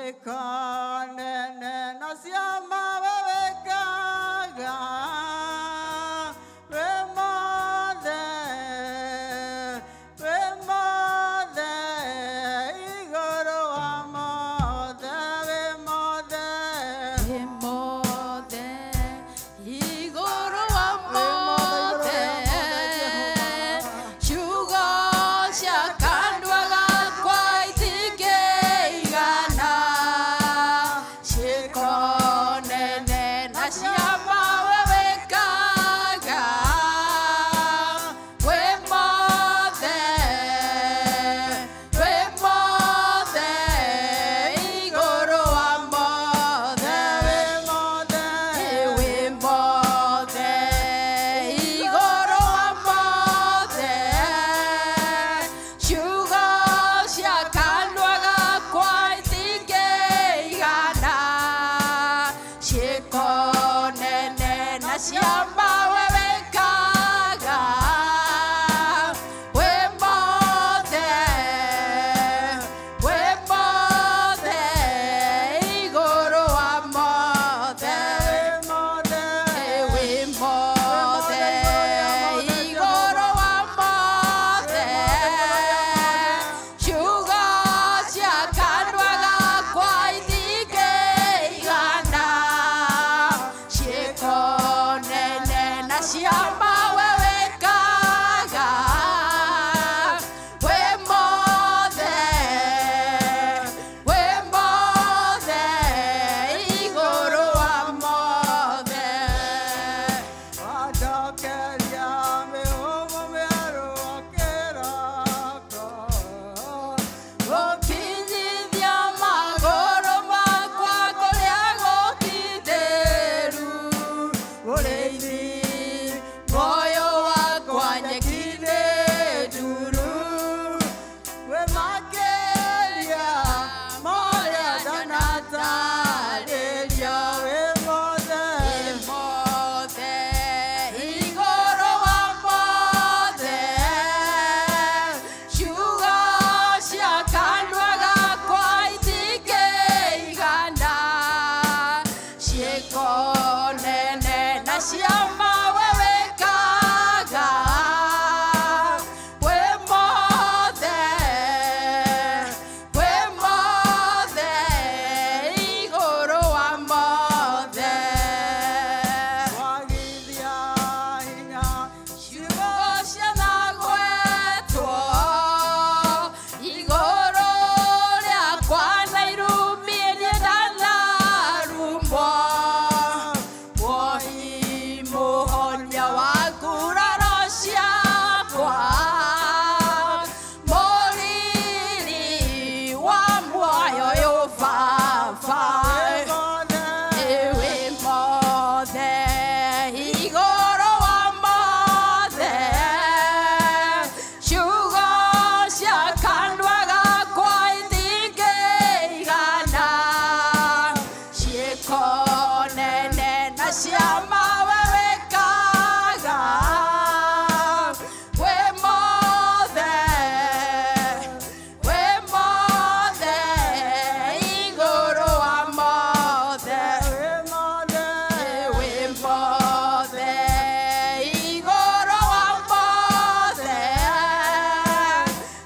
Ciĩko nene na ciama we wĩkaga, wĩ mothe, wĩ mothe, igũrũ wa mothe, wĩ mothe. Wĩ mothe, igũrũ wa Wĩ mothe, igũrũ mothe. rĩa mothe, Jehova. Ciugo cia kanua gakwa itingĩigana, ciĩko nene na ciama we wĩkaga. Wĩ mothe, wĩ mothe, igũrũ wa mothe. Wĩ mothe. Wĩ mothe, igũrũ wa mothe. Ciugo cia kanua gakwa itingĩigana, ciĩko nene na ciama we wĩkaga. Wĩ mothe, wĩ mothe, igũrũ wa mothe. Wĩ mothe. Wĩ mothe, igũrũ wa mothe. Ciugo cia kanua gakwa itingĩigana, ciĩko nene na ciama we wĩkaga. Wĩ mothe, wĩ mothe, igũrũ wa mothe. Wanjokeria mĩhũmũ mĩerũ o kĩroko. Gũkinyithia magũrũ makwa kũrĩa gũkindĩru, ũrĩithi muoyo wakwa nyeki-inĩ nduru. Wĩ makĩria marĩa ndanatarĩria, wĩ mothe. Wĩ mothe, igũrũ wa mothe. Ciugo cia kanua gakwa itingĩigana, ciĩko nene na ciama we wĩkaga. Wĩ mothe, wĩ mothe, igũrũ wa mothe. Wagithia hinya. Ciugo cianagwetwo igũrũ rĩakwa na irumie niĩ ndanarumwo, woi mũhonia wa nguraro ciakwa, mũriri wa muoyo ũyũ baba. Wĩ mothe. Wĩ mothe, igũrũ wa mothe. Ciugo cia kanua gakwa itingĩigana, ciĩko nene na ciama we wĩkaga. Wĩ mothe, wĩ mothe, igũrũ wa mothe. Wĩ mothe. Wĩ mothe, igũrũ wa mothe.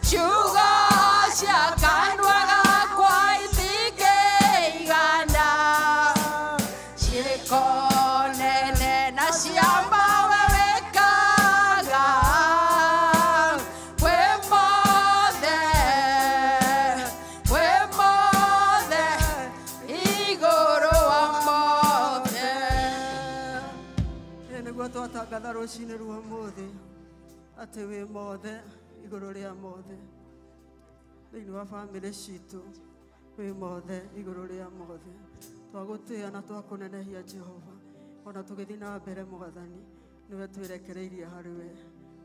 Ciugo cia kanua gakwa itingĩigana, ciĩko nene na ciama we wĩkaga. Wĩ mothe, wĩ mothe, igũrũ wa mothe. Ĩ nĩguo twatangatha rũcinĩ rwa ũmũthĩ atĩ wĩ mothe, igũrũ rĩa mothe, thĩinĩ wa bamĩrĩ citũ, wĩ mothe, igũrũ rĩa mothe. Twagũtĩĩa na twakũnenehia, Jehova, ona tũgĩthiĩ na mbere, Mwathani, nĩwe twĩrekereirie harĩ we.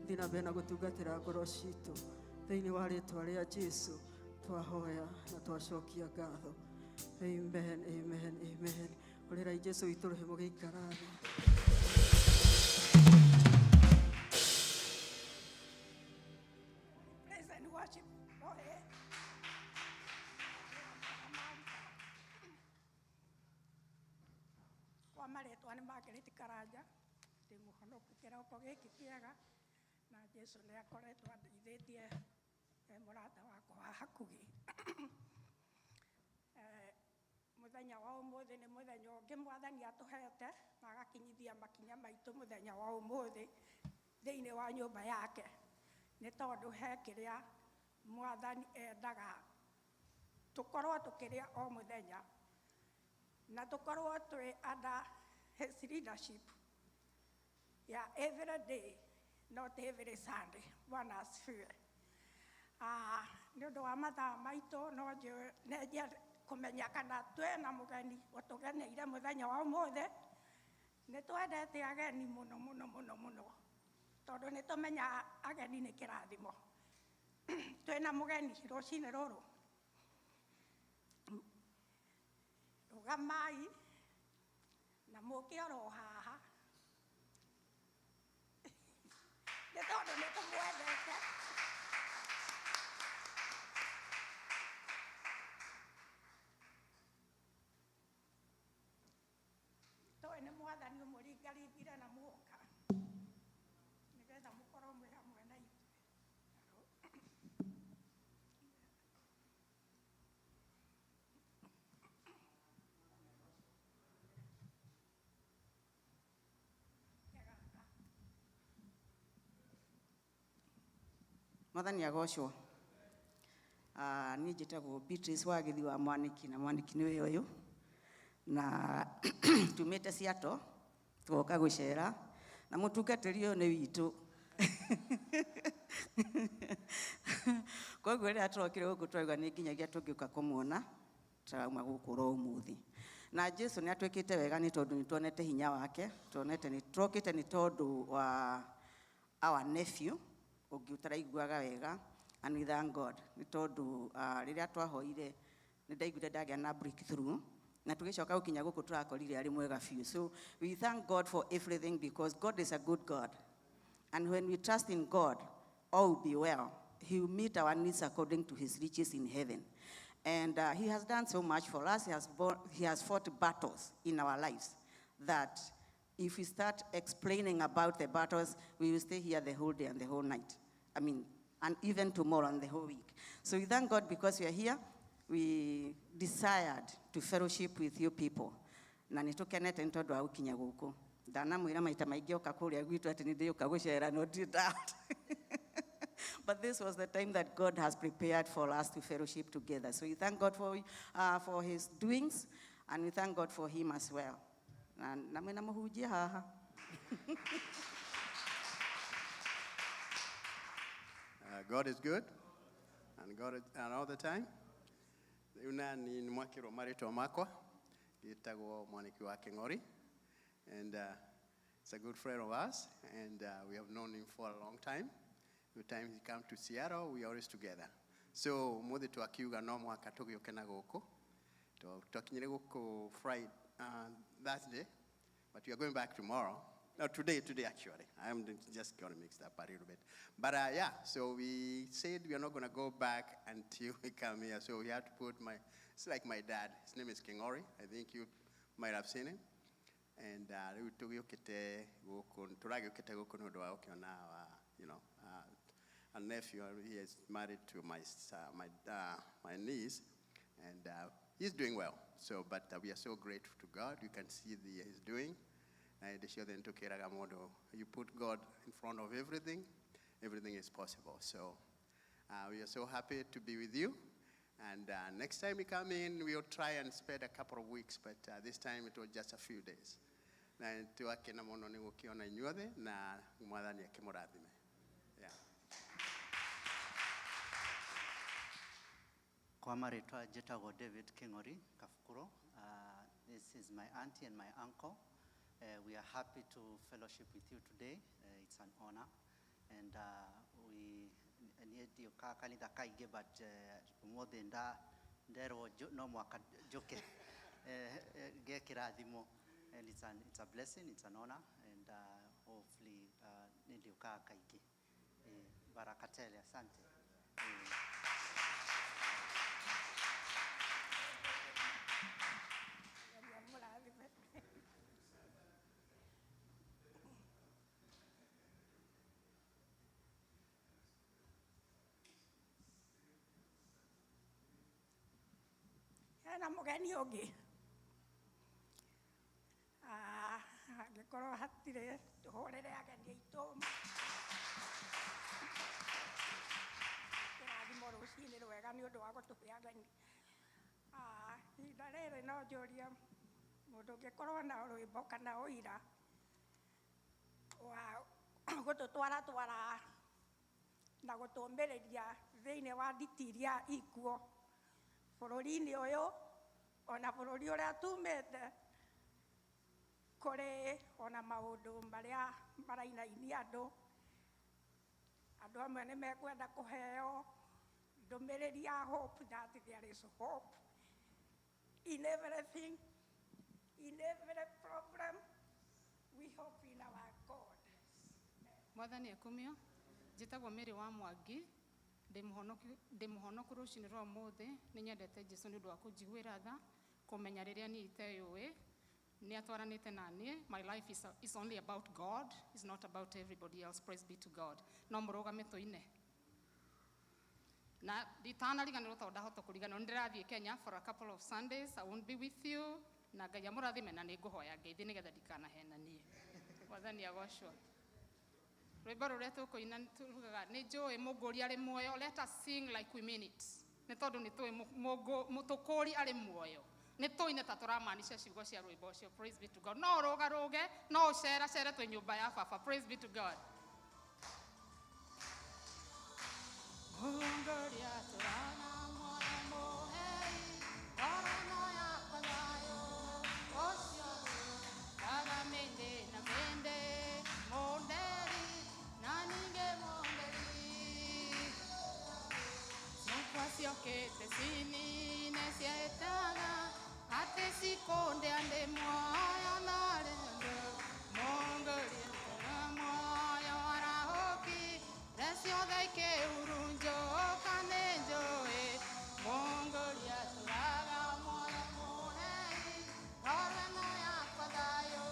Thiĩ na mbere na gũtungatĩra ngoro citũ. Thĩinĩ wa rĩtwa rĩa Jesu twahoya na twacokia ngatho. Amen, amen, amen. Ũrĩrai Jesu witũ rũhĩ mũgĩikara thĩ. Praise and worship. Oh, eh. Marĩtwa nĩ Margaret Karanja, ndĩ mũhonoku kĩroko gĩkĩ kĩega, na Jesũ nĩ akoretwo andeithĩtie e mũrata wakwa wa hakuhĩ. Mũthenya wa ũmũthĩ nĩ mũthenya ũngĩ Mwathani atũhete na agakinyithia makinya maitũ mũthenya wa ũmũthĩ thĩinĩ wa nyũmba yake, nĩ tondũ he kĩrĩa Mwathani endaga tũkorwo tũkĩrĩa o mũthenya na tũkorwo twĩ under his leadership ya every day, not every Sunday. Bwana asifiwe. Nĩ ũndũ wa mathaa maitũ no njũĩ kũmenya kana twĩna mũgeni ũtũgeneire mũthenya wa ũmũthĩ. Nĩ twendete ageni mũno mũno mũno mũno, tondũ nĩ tũmenyaga ageni nĩ kĩrathimo. Twĩna mũgeni rũcinĩ rũrũ, rũgamai na mũke oro haha, nĩ tondũ nĩ tũmwendete. Tũĩ nĩ Mwathani ũmũringaringire na muoka nĩgetha mũkorwo mwĩ hamwe na ithuĩ. Mwathani agocwo. Niĩ njĩtagwo Beatrice Wagithi wa Mwaniki, na Mwaniki nĩwe ũyũ, na tumĩte Seattle tũgoka gũcera, na mũtungatĩri ũyũ nĩ witũ. Koguo rĩrĩa tũrokire gũkũ twaigua nĩ nginyagia tũngĩũka kũmuona, tũrauma gũkũ oro ũmũthĩ. Na Jesũ nĩ atwĩkĩte wega nĩ tondũ nĩ tuonete hinya wake, tuonete nĩ tũrokĩte nĩ tondũ wa our nephew ũngĩ ũtaraiguaga wega, and we thank God nĩ tondũ rĩrĩa twahoire nĩ ndaiguire ndagĩa na breakthrough, na tũgĩcoka gũkinya gũkũ tũrakorire arĩ mwega biũ. So we thank God for everything because God is a good God, and when we trust in God, all will be well. He will meet our needs according to his riches in heaven. And he has done so much for us. He has fought battles in our lives that if we start explaining about the battles, we will stay here the whole day and the whole night. I mean, and even tomorrow and the whole week. So we thank God because we are here. We desired to fellowship with you people. Na nĩ tũkenete nĩ tondũ wa gũkinya gũkũ. Ndanamwĩra maita maingĩ oka kũrĩa gwitũ atĩ nĩ ndĩũka gũcera, no ndirĩ ndahota. But this was the time that God has prepared for us to fellowship together. So we thank God for his doings, and we thank God for him as well. Na mwĩna mũhunjia haha. God is good, and God is, and all the time. Rĩu nani nĩ mwakĩrwo marĩtwa makwa, gĩtagwo Mwaniki wa Kĩng'ori, and it's a good friend of ours, and we have known him for a long time. The time he come to Seattle, we are always together. So mũthĩ twakiuga no mwaka tũgĩũke na gũkũ. Twakinyire gũkũ Friday, Thursday, but we are going back tomorrow. No, today actually. I'm just going to mix up a little bit. But yeah, so we said we are not going to go back until we come here. So we had to put my, it's like my dad. His name is Kingori. I think you might have seen him. And rĩu tũgĩũkĩte gũkũ, tũragĩũkĩte gũkũ nĩ ũndũ wa gũkĩona a nephew. He is married to my niece, and he's doing well. So, but we are so grateful to God. You can see the he's doing. Na hĩndĩ ciothe nĩtũkĩraga mũndũ, you put God in front of everything, everything is possible. So we are so happy to be with you. And next time we come in, we'll try and spend a couple of weeks, but this time it was just a few days. Na nĩtwakena mũno nĩ gũkĩona inyuothe na Mwathani akĩmũrathime. Yeah. Kwa marĩtwa njĩtagwo David King'ori Kafukuro. This is my auntie and my uncle. We are happy to fellowship with you today. It's an honor. And we niĩ ndiũkaga kanitha kaingĩ, but ũmũthĩ nderwo no mwaka njũke ngĩe kĩrathimo. And it's a blessing, it's an honor, and hopefully nĩ ndĩũkaga kaingĩ. Baraka tele, asante. Ngai amũrathime. Hena mũgeni ũngĩ? Ah, angĩkorwo hatirĩ, tũhũrĩre ageni aitũ kĩrathimo rũcinĩ rwega nĩ ũndũ wa gũtũhe ageni. Ah, ihinda rĩrĩ no njũrie mũndũ ũngĩkorwo na rwĩmbo kana ũira wa gũtũtwara twara na gũtũmĩrĩria thĩinĩ wa nditi iria ikuo bũrũri-inĩ ũyũ ona bũrũri ũrĩa tumĩte, kũrĩ ona maũndũ marĩa marainainia andũ. Andũ amwe nĩ mekwenda kũheo ndũmĩrĩri ya hope, that there is hope in everything, in every problem. We hope in our God. Mwathani akumio. Njĩtagwo Mary wa Mwangi, ndĩ mũhonoku rũcinĩ rwa ũmũthĩ. Nĩ nyendete Jesu nĩ ũndũ wa kũnjiguĩra tha, kũmenya rĩrĩa niĩ iteyũĩ nĩ atwaranĩte na niĩ. My life is only about God, is not about everybody else. Praise be to God. No mũrũgame tũine na nditanariganĩrwo, tondũ ndahota kũriganĩrwo, nĩ ndĩrathiĩ Kenya for a couple of Sundays. I won't be with you, na Ngai amũrathime, na nĩ ngũhoya ngeithi nĩgetha ndikanahenanie. Mwathani agocwo. Rwĩmbo rũrĩa tũkũina turugaga, "Nĩ njũĩ mũngũri arĩ muoyo." Let us sing like we mean it, nĩ tondũ nĩ tũĩ mũtũkũri arĩ muoyo. Nĩ tũine ta tũramaanisha ciugo cia rwĩmbo ũcio. Praise be to God. No ũrũgarũge, no ũceracere, twĩ nyũmba ya baba. Praise be to God. Mũngũri atũraga muoyo mũhei, ngoro ĩno yakwa thayũ ũcio tũraga mĩndĩ na mĩndĩ, mũnderi na ningĩ mũnderi ciakwa ciokĩte cinine, cietaga atĩ cikũndĩa ndĩ muoyo, no rĩndũ mũngũri atũra muoyo arahũki re ciothe ikĩhurunjũka. Nĩ njũĩ mũngũri atũraga muoyo mũhei, ngoro ĩno yakwa thayũ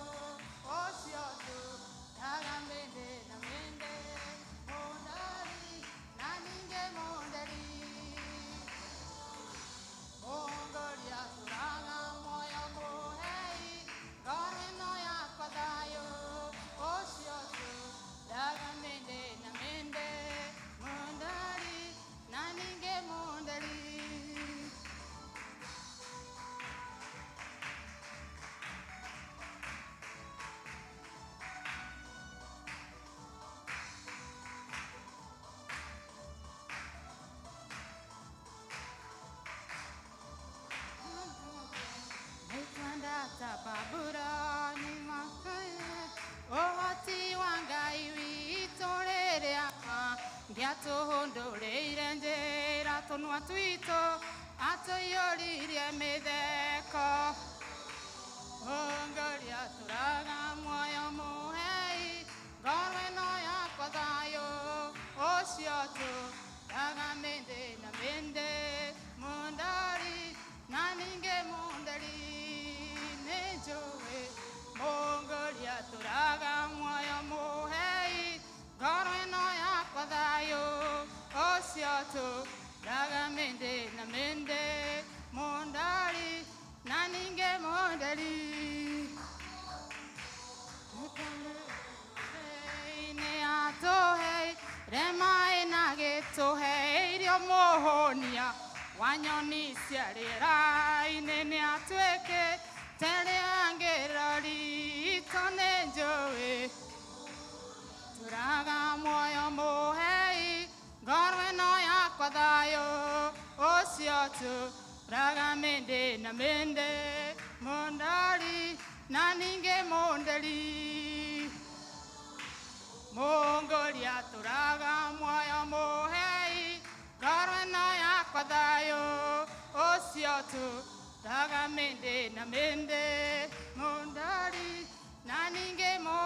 ũcio tũraga mĩndĩ na mĩndĩ, mũnderi na ningĩ mũnderi. Mũngũri atũraga muoyo mũhei, ngoro ĩno yakwa thayũ ũcio tũraga mĩndĩ na mĩndĩ, mũnderi na ningĩ mũnderi. Nĩtwendete Babuloni makaye ũhoti wa Ngai witũ rĩrĩa ngĩatũhũndũrĩire njĩra, tũnua twitũ atũiyũririe mĩtheko. Mũngũri atũraga muoyo mũhei, ngoro ĩno yakwa thayũ ũcio tũraga mĩndĩ na mĩndĩ, mũndari na ningĩ mũnderi. Nĩ njũĩ mũngũri atũraga muoyo mũhei, ngoro ĩno yakwa thayũ ũcio tũraga mĩndĩ na mĩndĩ, mũndari na ningĩ mũnderi. Nĩ atũheire maĩ na gĩtũhe irio, mũhũnia wa nyoni cia rĩera-inĩ, nĩ atuĩkĩte rĩangĩro ritũ. Nĩ njũĩ tũraga muoyo mũhei, ngoro ĩno yakwa thayũ ũcio tũraga mĩndĩ na mĩndĩ, mũndari na ningĩ mũnderi. Mũngũri atũraga muoyo mũhei, ngoro ĩno yakwa thayũ ũcio tũraga mĩndĩ na mĩndĩ, mũndari na ningĩ mũ.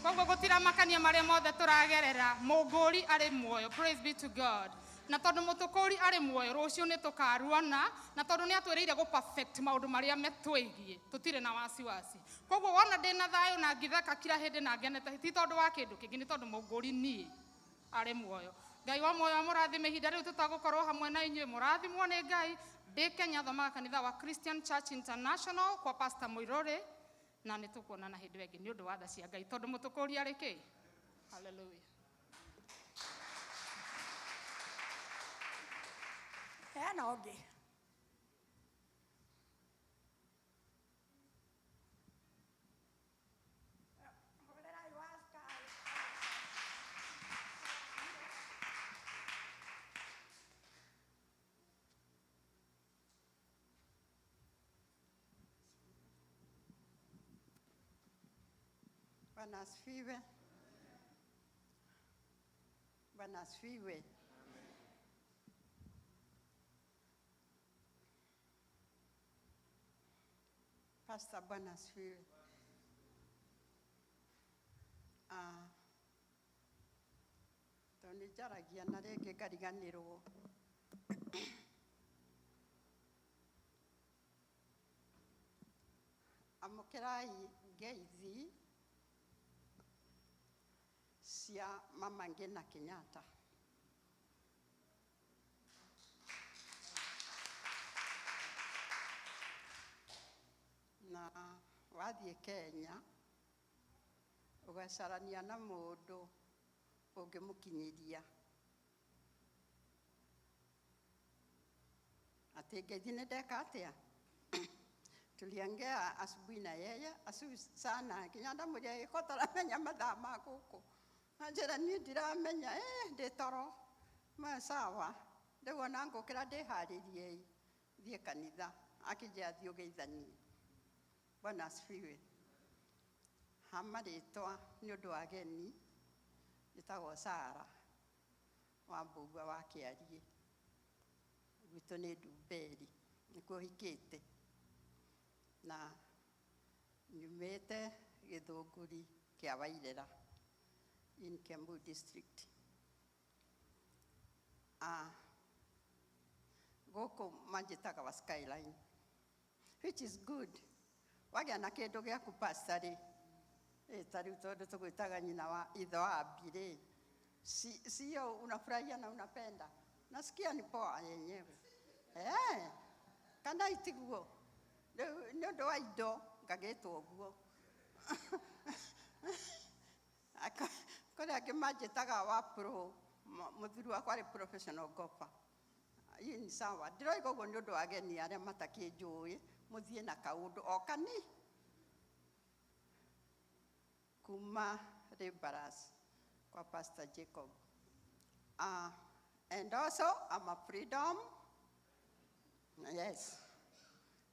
Koguo gũtiramakania marĩa mothe tũragerera, mũngũri arĩ muoyo. Praise be to God. Na tondũ mũtũkũri arĩ muoyo, rũciũ nĩ tũkaruona, na tondũ nĩ atwĩrĩire gũ perfect maũndũ marĩa metwĩgiĩ, tũtirĩ na wasiwasi. Koguo wona ndĩ na thayũ na ngitheka kila hĩndĩ na ngenete, ti tondũ wa kĩndũ kĩngĩ, nĩ tondũ mũngũri niĩ Arĩ muoyo. Ngai wa muoyo amũrathime ihinda rĩu tũtagũkorwo hamwe na inyuĩ, mũrathimwo nĩ Ngai. Ndĩ Kenya thomaga kanitha wa Christian Church International kwa Pastor Muiruri, na nĩ tũkuonana hĩndĩ ĩngĩ nĩ ũndũ wa tha cia Ngai, tondũ mũtũkũria arĩ kĩ. Hallelujah. Hena ũngĩ? Hũrĩrai wa Sky. Bwana asifiwe. Bwana asifiwe. Pastor, Bwana asifiwe. Ah, tondũ nĩ njaragia na rĩngĩ ngariganĩrwo. Amũkĩrai ngeithi cia Mama Ngina Kenyatta. Na wathiĩ Kenya ũgacarania na mũndũ ũngĩmũkinyĩria atĩ ngeithi nĩ ndeka atĩa. Tuliongea asubuhi na yeye asubuhi sana, nginya ndamwĩra ĩko taramenya mathaa ma gũkũ, anjĩra niĩ ndiramenya, ndĩ toro ma sawa, rĩu ona ngũkĩra ndĩharĩrie thiĩ kanitha, akĩnjĩra thiĩ ũgeithanie. Bwana asifiwe. Ha marĩtwa nĩ ũndũ wa ageni, njĩtagwo Sara wa Mbũgua wa Kĩariĩ, gwitũ nĩ Ndumberi, nĩkuo hikĩte, na nyumĩte Gĩthũngũri kĩa Wairera in Kiambu district. Ah, gũkũ manjĩtaga wa Skyline, which is good. Wagĩa na kĩndũ gĩaku pastor rĩ, ta rĩu tondũ tũgwĩtaga nyina wa ithe wa Abi rĩ, sio unafurahia na unapenda, nasikia ni poa yenyewe, kana itiguo rĩu nĩ ũndũ wa indo ngagĩtwo ũguo. Kũrĩ angĩ manjĩtaga wa pro, mũthuri wakwa arĩ professional golfer. Hii ni sawa, ndĩroiga ũguo nĩ ũndũ wa ageni arĩa matakĩnjũĩ, mũthiĩ na kaũndũ o kani kuma Limbaras kwa Pastor Jacob. And also I'm a freedom. Yes.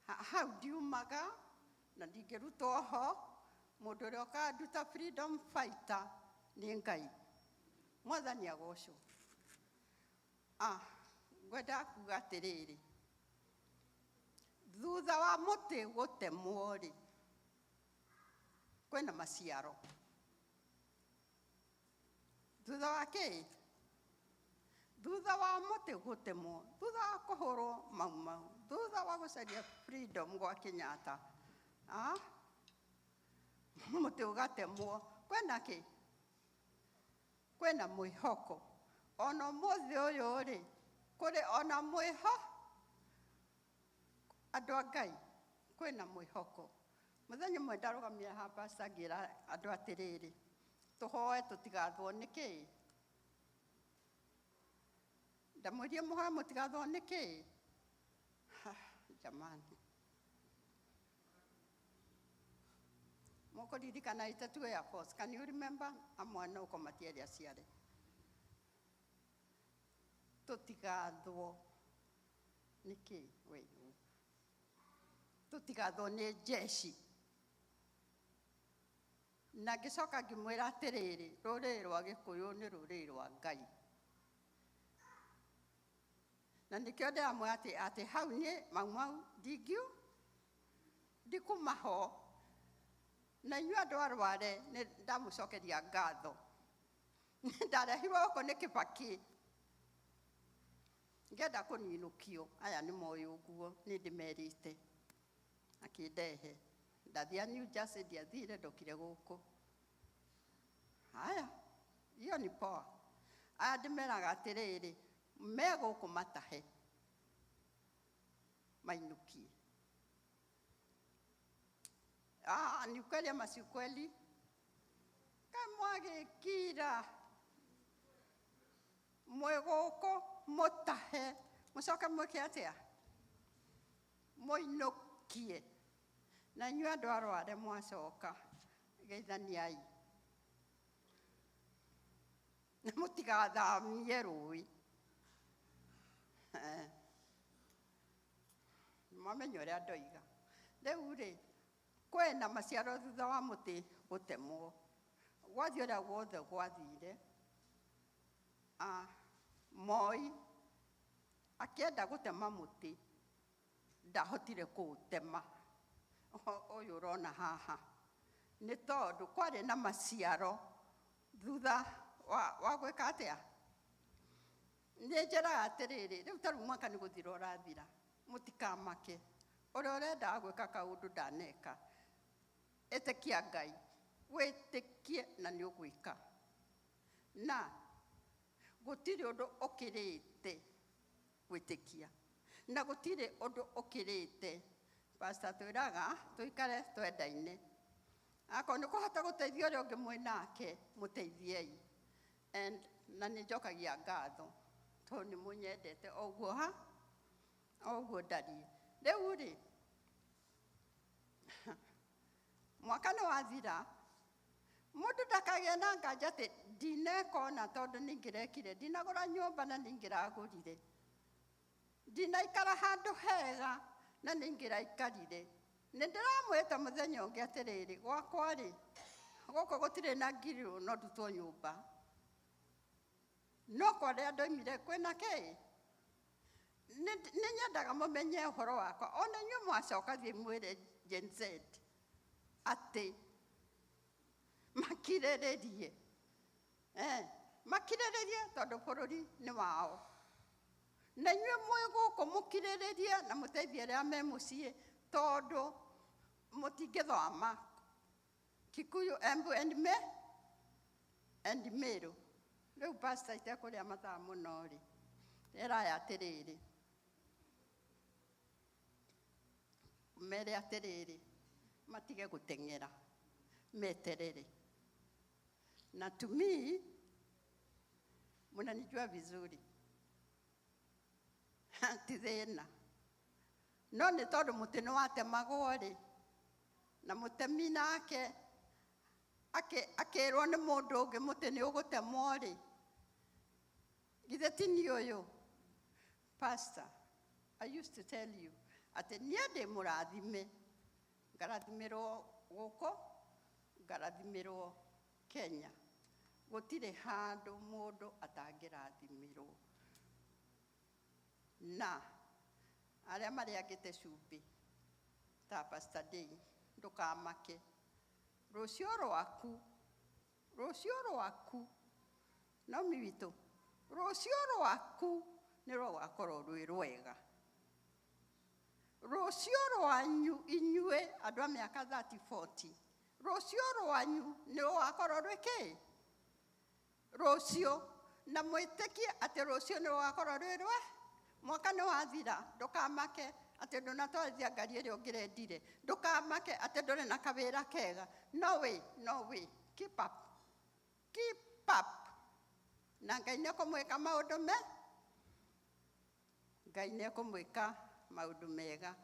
Hau ndiumaga na ndingĩrutwo ho, mũndũ ũrĩa ũkanduta freedom fighter nĩ Ngai. Mwathani agocwo. Ah, ngwenda kuga atĩrĩrĩ, thutha wa mũtĩ gũtemwo rĩ, kwĩna maciaro. Thutha wa kĩ? Thutha wa mũtĩ gũtemwo, thutha wa kũhũrwo mau mau, thutha wa gũcaria freedom gwa Kenyatta, ah, mũtĩ ũgatemwo, kwĩna kĩ? Kwĩna mwĩhoko. Ona ũmũthĩ ũyũ rĩ, kũrĩ ona mwĩho, andũ a Ngai, kwĩna mwĩhoko. Mũthenya ũmwe ndarũgamire haha pastor ngĩra andũ atĩrĩrĩ, tũhoe tũtigathwo nĩ kĩ? Ndamwĩrire mũhoe mũtigathwo nĩ kĩ? Ha, jamani. Mũkũririkana Itetu Air Force, can you remember? Amwe no ũko matiarĩ aciare. Tũtigathwo nĩ kĩ? We, tũtigathwo nĩ jeshi. Na ngĩcoka ngĩmwĩra atĩrĩrĩ, rũrĩrĩ rwa Gĩkũyũ nĩ rũrĩrĩ rwa Ngai. Na nĩkĩo ndĩramwĩra atĩ hau niĩ mau mau ndingiu ndikuma ho. Na inyuĩ andũ a Rware nĩ ndamũcokeria ngatho. Ndarehirwo gũkũ nĩ Kĩbakĩ, ngĩenda kũninũkio, aya nĩ moĩ ũguo, nĩ ndĩmerĩte. Akĩndehe. Ndathia New Jersey, ndiathire, ndokire gũkũ. Haya, hiyo ni poa. Aya ndĩmeraga atĩrĩrĩ, me gũkũ matahe mainũkie. Ah, ni ukweli ama si ukweli? Kamwagĩkira mwĩ gũkũ mũtahe mũcoke mwĩke atĩa? Mũinũkie. Na inyuĩ andũ a Rware mwacoka geithaniai na mũtigathamie rũĩ. Mwamenya ũrĩa ndoiga. Rĩu rĩ, kwĩna maciaro thutha wa mũtĩ gũtemwo. Gwathiĩ ũrĩa guothe gwathire, Moi akĩenda gũtema mũtĩ ndahotire kũũtema ũyũ ũrona haha, nĩ tondũ kwarĩ na maciaro thutha wa gwĩka atĩa. Nĩ njĩraga atĩrĩrĩ, rĩu ta rĩu mwaka nĩ gũthira ũrathira, mũtikamake. Ũrĩa ũrendaga gwĩka kaũndũ ndaneka, ĩtĩkia Ngai, wĩtĩkie na nĩ ũgwĩka. Na gũtirĩ ũndũ ũkĩrĩte gwĩtĩkia, na gũtirĩ ũndũ ũkĩrĩte. Pastor twĩraga tũikare twendaine, akorwo nĩ kũhota gũteithia ũrĩa ũngĩ mwĩ nake, mũteithiei. And na nĩ njokagia ngatho tondũ nĩ mũnyendete o ũguo ha o ũguo ndariĩ. Rĩu rĩ, mwaka nĩ wathira, mũndũ ndakagĩe na nganja atĩ ndineka ona tondũ nĩingĩrekire, ndinagũra nyũmba na nĩingĩragũrire, ndinaikara handũ hega na nĩingĩraikarire. Nĩ ndĩramwĩta mũthenya ũngĩ atĩrĩrĩ, gwakwa rĩ, gũkũ gũtirĩ na ngirũ no ndutwo nyũmba, no kwa arĩa ndoimire kwĩna kĩ. Nĩ nyendaga mũmenye ũhoro wakwa, ona inyuĩ mwacoka thiĩ mwĩre Gen Z atĩ makirĩrĩrie, makirĩrĩrie tondũ bũrũri nĩ wao. Na inyuĩ mwĩ gũkũ mũkirĩrĩrie na mũteithie arĩa me mũciĩ tondũ mũtingĩthoma Kikuyu, Embu and me and Meru. Rĩu pastor itekũrĩa mathaa mũno rĩ, ĩraya atĩrĩrĩ, mere atĩrĩrĩ, matige gũteng'era, meterere. Na to me, mnanijua vizuri, ti thĩna. No nĩ tondũ mũtĩ nĩ watemagwo rĩ, na mũtemi nake akĩrwo nĩ mũndũ ũngĩ mũtĩ nĩ ũgũtemwo rĩ, githĩ ti niĩ ũyũ? Pastor, I used to tell you atĩ niĩ ndĩ mũrathime, ngarathimĩrwo gũkũ, ngarathimĩrwo Kenya. Gũtirĩ handũ mũndũ atangĩrathimĩrwo. Na arĩa marĩangĩte cumbĩ ta Pastor Day, ndũkamake. Rũciũ rwaku, rũciũ rwaku, Naomi witũ, rũciũ rwaku nĩ rũgakorwo rwĩ rwega. Rũciũ rwanyu inyuĩ andũ a mĩaka 30 40, rũciũ rwanyu nĩ rũgakorwo rwĩ kĩ? Rũciũ. Na mwĩtĩkie atĩ rũciũ nĩ rũgakorwo rwĩ rwe. Mwaka nĩ wathira, ndũkamake atĩ ndũnatwarithia ngari ĩrĩa ũngĩrendire, ndũkamake atĩ ndũrĩ na kawĩra kega. No way, no way. Keep up, keep up. Na Ngai nĩ ekũmwĩka maũndũ me, Ngai nĩ ekũmwĩka maũndũ mega.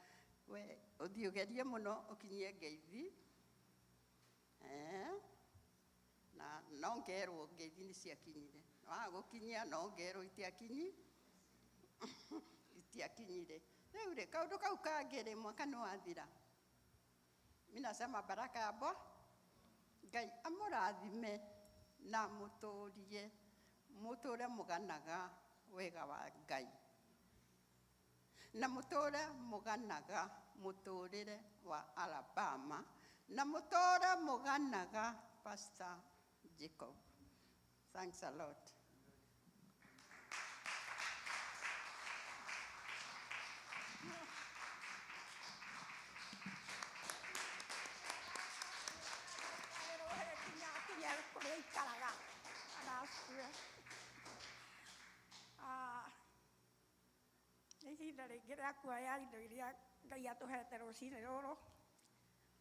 We ũthiĩ ũgerie mũno ũkinyie ngeithi, na no ngerwo ngeithi nĩ ciakinyire. Waga gũkinyia no ngerwo itiakinyi, itiakinyire. Rĩu rĩ, kaũndũ kau kangĩ rĩ, mwaka nĩ wathira. Mi nasema baraka ya Bwana, Ngai amũrathime na mũtũrie, mũtũre mũganaga wega wa Ngai, na mũtũre mũganaga mũtũrĩre wa Alabama, na mũtũre mũganaga Pastor Jacob. Thanks a lot. Kinya kũrĩa aikaraga agacue. Rĩngĩ rĩa kuoya indo iria Ngai atũhete rũcinĩ rũrũ.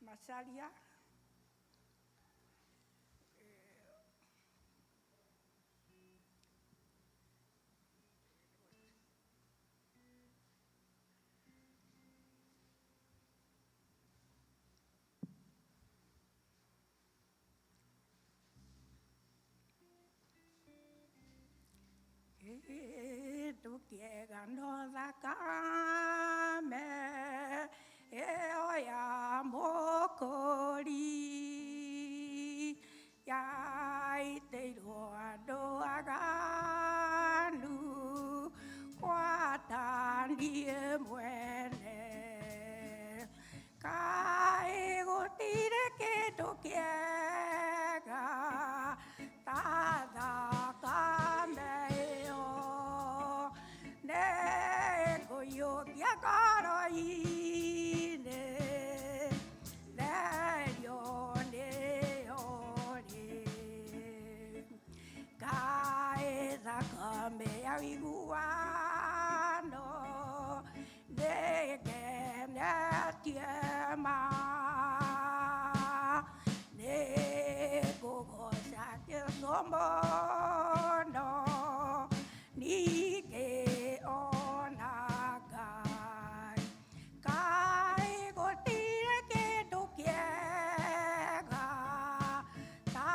Macaria. Kĩndũ kĩega no thakame ĩyo ya Mũkũri yaitĩirwo andũ aganu gwata niĩ mwene. Kaĩ gũtirĩ kĩndũ kĩega ta thakame ĩyo, nĩngũiyũkia ngoro-inĩ, therio nĩyo rĩ. Kaĩ thakame ya ũiguano nĩngenetie ma, nĩngũgoca Jesũ mũno, ningĩ ona Ngai. Kaĩ gũtirĩ kĩndũ kĩega ta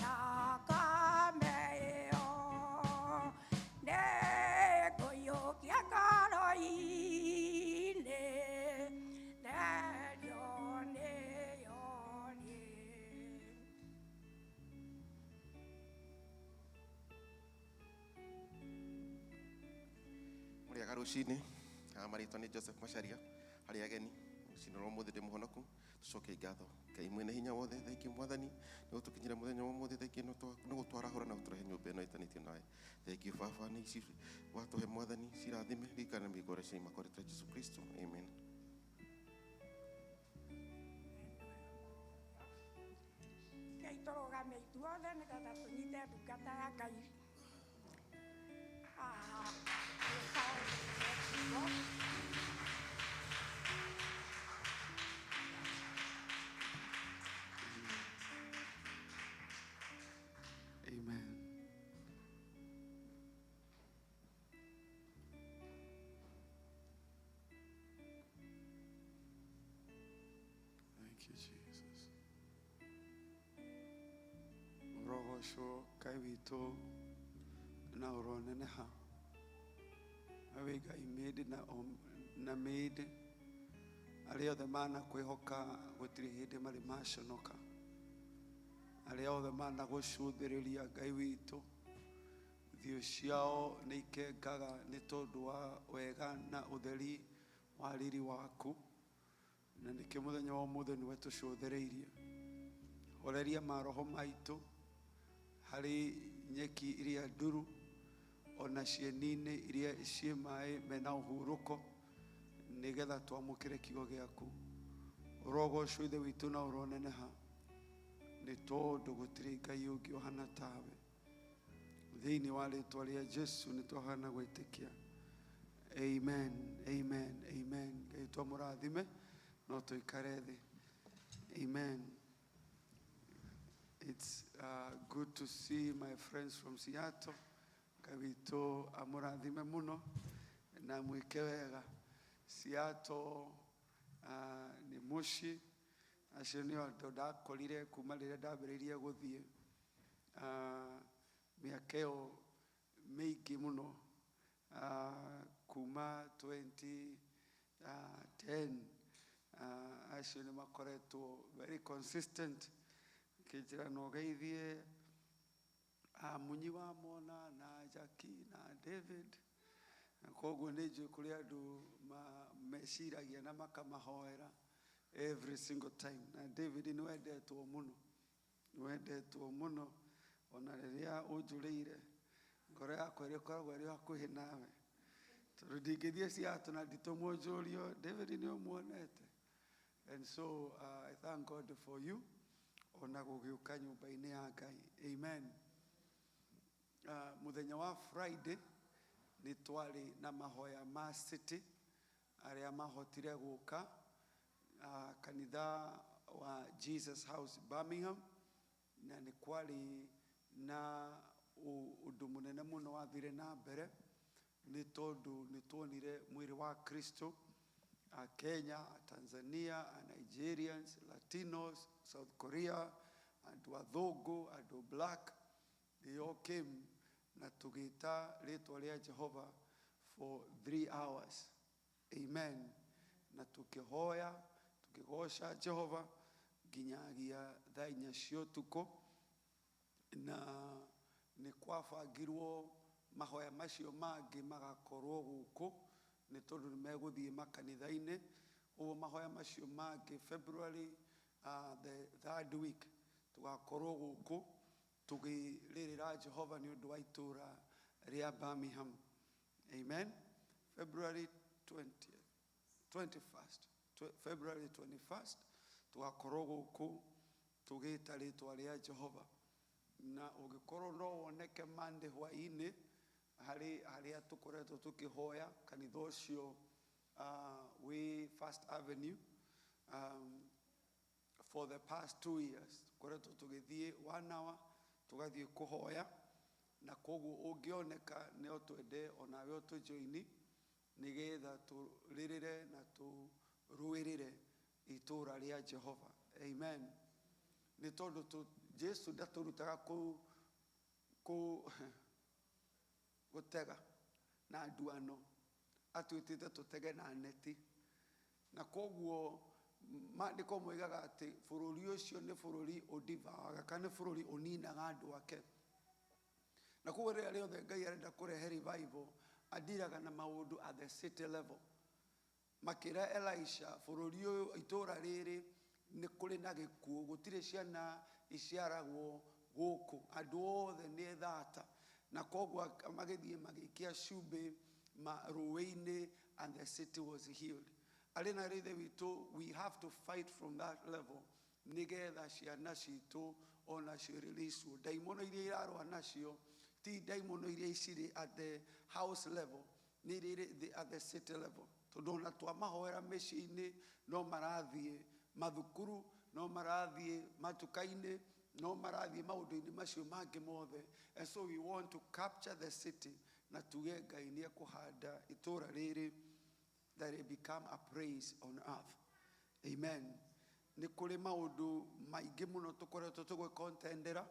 thakame ĩyo, nĩngũiyũkia ngoro-inĩ, therio nĩyo rĩ. Mũrĩaga rũcinĩ, marĩtwa nĩ Joseph Macharia, harĩ ageni rũcinĩ rwa ũmũthĩ ndĩ mũhonoku. Tũcoke ngatho Ngai mwene hinya wothe. Thengiũ Mwathani nĩ gũtũkinyĩra mũthenya wa ũmũthĩ. Thengiũ nĩ gũtwarahũra na gũtũrehe nyũmba ĩno ĩtanĩtio nawe. Thengiũ Baba nĩ ici watũhe. Mwathani, cirathime, ririkana mĩgore ciaima kwa Jesu Kristo, amen. Ngai, tũrũgame ithuothe nĩgetha tũnyite ndungata ya Ngai. Ah, ĩka kiugo. Amen. Thank you, Jesus. Ũrogocwo Ngai witũ na ũroneneha. We Ngai mĩndĩ na mĩndĩ, arĩa othe manakwĩhoka gũtirĩ hĩndĩ marĩ maconoka. Arĩa othe managũcũthĩrĩria, Ngai witũ, thiũ ciao nĩ ikengaga nĩ tondũ wa wega na ũtheri wa riri waku. Na nĩkĩo mũthenya wa ũmũthĩ nĩwe tũcũthĩrĩirie. Horeria maroho maitũ harĩ nyeki iria nduru ona cieni-inĩ iria ciĩ maĩ mena ũhurũko, nĩgetha twamũkĩre kiugo gĩaku. Ũrogocwo Ithe witũ na ũroneneha, nĩ tondũ gũtirĩ Ngai ũngĩ ũhana tawe. Thĩinĩ wa rĩtwa rĩa Jesu nĩ twahana gwĩtĩkia, amen, amen, amen. Ngai twamũrathime. No tũikare thĩ. Amen. It's good to see my friends from Seattle. Ngai witũ amũrathime mũno na mwĩke wega. Seattle nĩ mũciĩ. Acio nĩo andũ ndakorire kuma rĩrĩa ndambĩrĩirie gũthiĩ mĩaka ĩyo mĩingĩ mũno, kuma 2010. Acio nĩ makoretwo very consistent kĩnjĩra na ũgeithie Munyi wa Mona na Jackie na David. Na koguo nĩ njũĩ kũrĩ andũ meciragia na makamahoera every single time. Na David, nĩ wendetwo mũno, nĩ wendetwo mũno. Ona rĩrĩa ũnjũrĩire, ngoro yakwa ĩrĩkoragwo ĩrĩ hakuhĩ nawe, tondũ ndingĩthiĩ Seattle na nditũmwo njũrio David nĩ ũmuonete. And so I thank God for you ona gũgĩũka nyũmba-inĩ ya Ngai. Amen. Mũthenya wa Friday nĩ twarĩ na mahoya ma city. Arĩa mahotire gũka kanitha wa Jesus House Birmingham, na nĩ kwarĩ na ũndũ mũnene mũno wathire na mbere nĩ tondũ nĩ tuonire mwĩrĩ wa Kristo, a Kenya, a Tanzania, a Nigerians, Latinos, South Korea, andũ athũngũ, andũ black, they all came na tũgĩta rĩtwa rĩa Jehova for 3 hours. Amen. Na tukĩhoya, tukĩgoca Jehova nginyagia thaa inya cia ũtukũ, na nĩ kwabangirwo mahoya macio mangĩ magakorwo gũkũ nĩ tondũ nĩ megũthiĩ makanitha-inĩ. Ũguo mahoya macio mangĩ February the third week tũgakorwo gũkũ tũgĩrĩrĩra Jehova nĩ ũndũ wa itũũra rĩa Birmingham. Amen. February 20th, 21st, February 21st tũgakorwo gũkũ tũgĩta rĩtwa rĩa Jehova. Na ũngĩkorwo no woneke Monday hwaĩ-inĩ harĩ harĩa tũkoretwo tũkĩhoya kanitha ũcio wĩ First Avenue for the past 2 years tũkoretwo tũgĩthiĩ 1 hour tũgathiĩ kũhoya, na koguo ũngĩoneka no twende onawe ũtũjoini nĩgetha tũrĩrĩre na tũrũĩrĩre itũũra rĩa Jehova. Amen. Nĩ tondũ Jesu ndatũrutaga kũ gũtega na nduano, atwĩtĩte tũtege na neti. Na koguo maandĩko moigaga atĩ bũrũri ũcio nĩ bũrũri ũndivaga kana nĩ bũrũri ũninaga andũ ake. Na koguo rĩrĩa rĩothe Ngai arenda kũrehe revival, andiraga na maũndũ at the city level. Makĩra Elisha, bũrũri ũyũ, itũũra rĩrĩ nĩ kũrĩ na gĩkuũ, gũtirĩ ciana iciaragwo gũkũ, andũ othe nĩ thata. Na koguo magĩthiĩ magĩikia cumbĩ rũĩ-inĩ, and the city was healed. Arĩ na rĩthe witũ, we have to fight from that level nĩgetha ciana citũ onacio release. Ndaimono iria irarũa nacio ti ndaimono iria cirĩ at the house level, nĩ iria irĩ at the city level. Tondũ ona twamahoera mĩciĩ-inĩ no marathiĩ mathukuru, no marathiĩ matuka-inĩ, no marathiĩ maũndũ-inĩ macio mangĩ mothe. And so we want to capture the city na tuge Ngai nĩ ekũhanda itũũra rĩrĩ that it become a praise on earth. Amen. Nĩ kũrĩ maũndũ maingĩ mũno tũkoretwo tũgĩkontendera.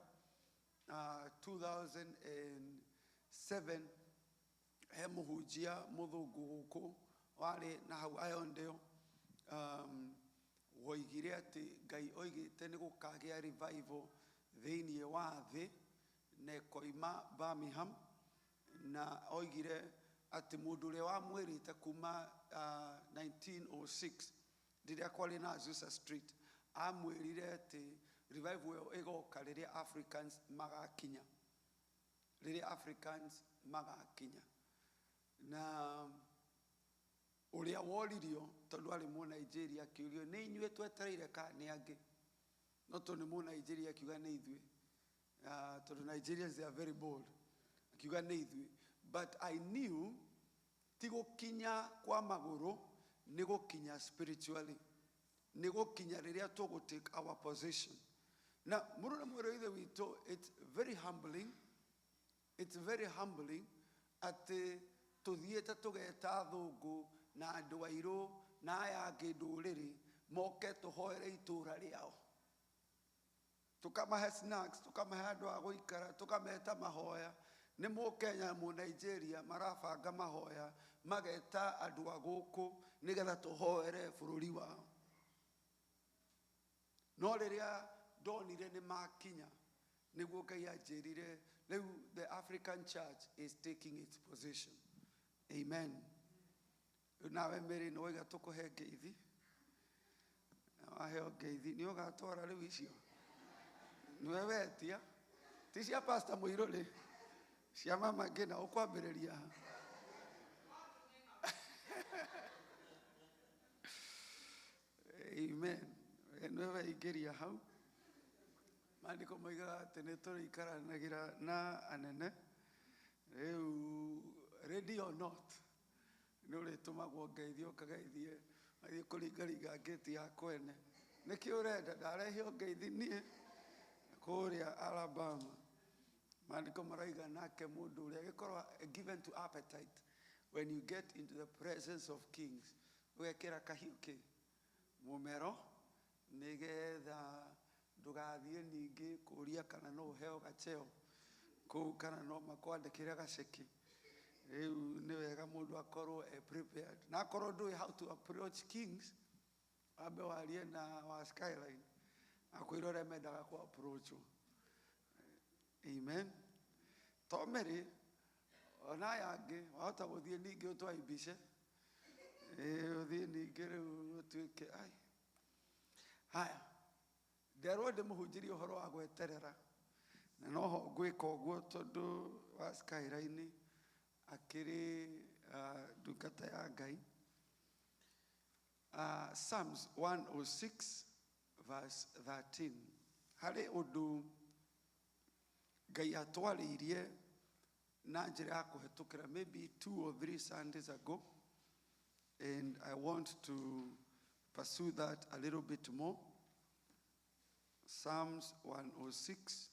2007 he mũhunjia mũthũngũ gũkũ warĩ na hau Irondale, woigire atĩ Ngai oigĩte nĩ gũkagĩa revival thĩinĩ wa thĩ na ĩkoima Birmingham, na oigire atĩ mũndũ ũrĩa wamwĩrĩte kuma 1906 rĩrĩa kwarĩ na Azusa Street amwĩrire atĩ revival ĩyo ĩgoka rĩrĩa Africans magakinya, rĩrĩa Africans magakinya. Na ũrĩa woririo tondũ arĩ mũ Nigeria akĩũrio nĩ inyuĩ twetereire kana nĩ angĩ, no tondũ nĩ mũ Nigeria akiuga nĩ ithuĩ, tondũ Nigerians they are very bold, akiuga nĩ ithuĩ. But I knew ti gũkinya kwa magũrũ, nĩ gũkinya spiritually, nĩ gũkinya rĩrĩa tũgũ take our position. Na mũrũ na mwarĩ wa ithe witũ, it's very humbling, it's very humbling atĩ tũthiĩte tũgeta athũngũ na andũ airũ na aya angĩ ndũrĩrĩ moke tũhoere itũũra rĩao, tũkamahe snacks, tũkamahe andũ a gũikara, tũkameta mahoya. Nĩ mũkenya mũ Nigeria marabanga mahoya mageta andũ a gũkũ nĩgetha tũhoere bũrũri wao. No rĩrĩa ndonire nĩ makinya, nĩguo Ngai anjĩrire rĩu the African Church is taking its position. Amen. Rĩu nawe Mary nĩ waiga tũkũhe ngeithi, na waheo ngeithi nĩ ũgatwara rĩu icio nĩwe wetia, ti cia Pastor Mũirũrĩ, cia mama Ngina ũkwambĩrĩria ha? Amen. Nĩwe weingĩria hau. Maandĩko moigaga atĩ nĩ tũrĩikaranagĩra na anene. Rĩu ready or not, Nĩ ũrĩtũmagwo ngeithio ũkageithie athiĩ kũringaringa ngĩti ya kwene. Nĩkĩ ũrenda ndarehe ngeithi niĩ kũrĩa Alabama. Maandĩko maraiga nake mũndũ ũrĩa agĩkorwo given to appetite when you get into the presence of kings ũgekĩra kahiũ kĩ mũmero nĩgetha ndũgathiĩ ningĩ kũria kana no ũheo gacheo kũu kana no makwandĩkĩre gaceki. Rĩu nĩ wega mũndũ akorwo e prepared na akorwo ndũĩ how to approach kings wambe warie na wa Skyline akwĩra ũrĩa mendaga kũ approach. Amen. To Mary ona aya angĩ wahota gũthiĩ ningĩ ũtwaimbice ũthiĩ ningĩ rĩu ũtuĩke ai. Haya, nderwo ndĩmũhunjĩrie ũhoro wa gweterera na noho ngwĩka ũguo tondũ wa Skyline akĩrĩ ndungata ya Ngai. Psalms 106 verse 13 harĩ ũndũ Ngai atwarĩirie na njĩra ya kũhetũkĩra maybe 2 or 3 Sundays ago, and I want to pursue that a little bit more. Psalms 106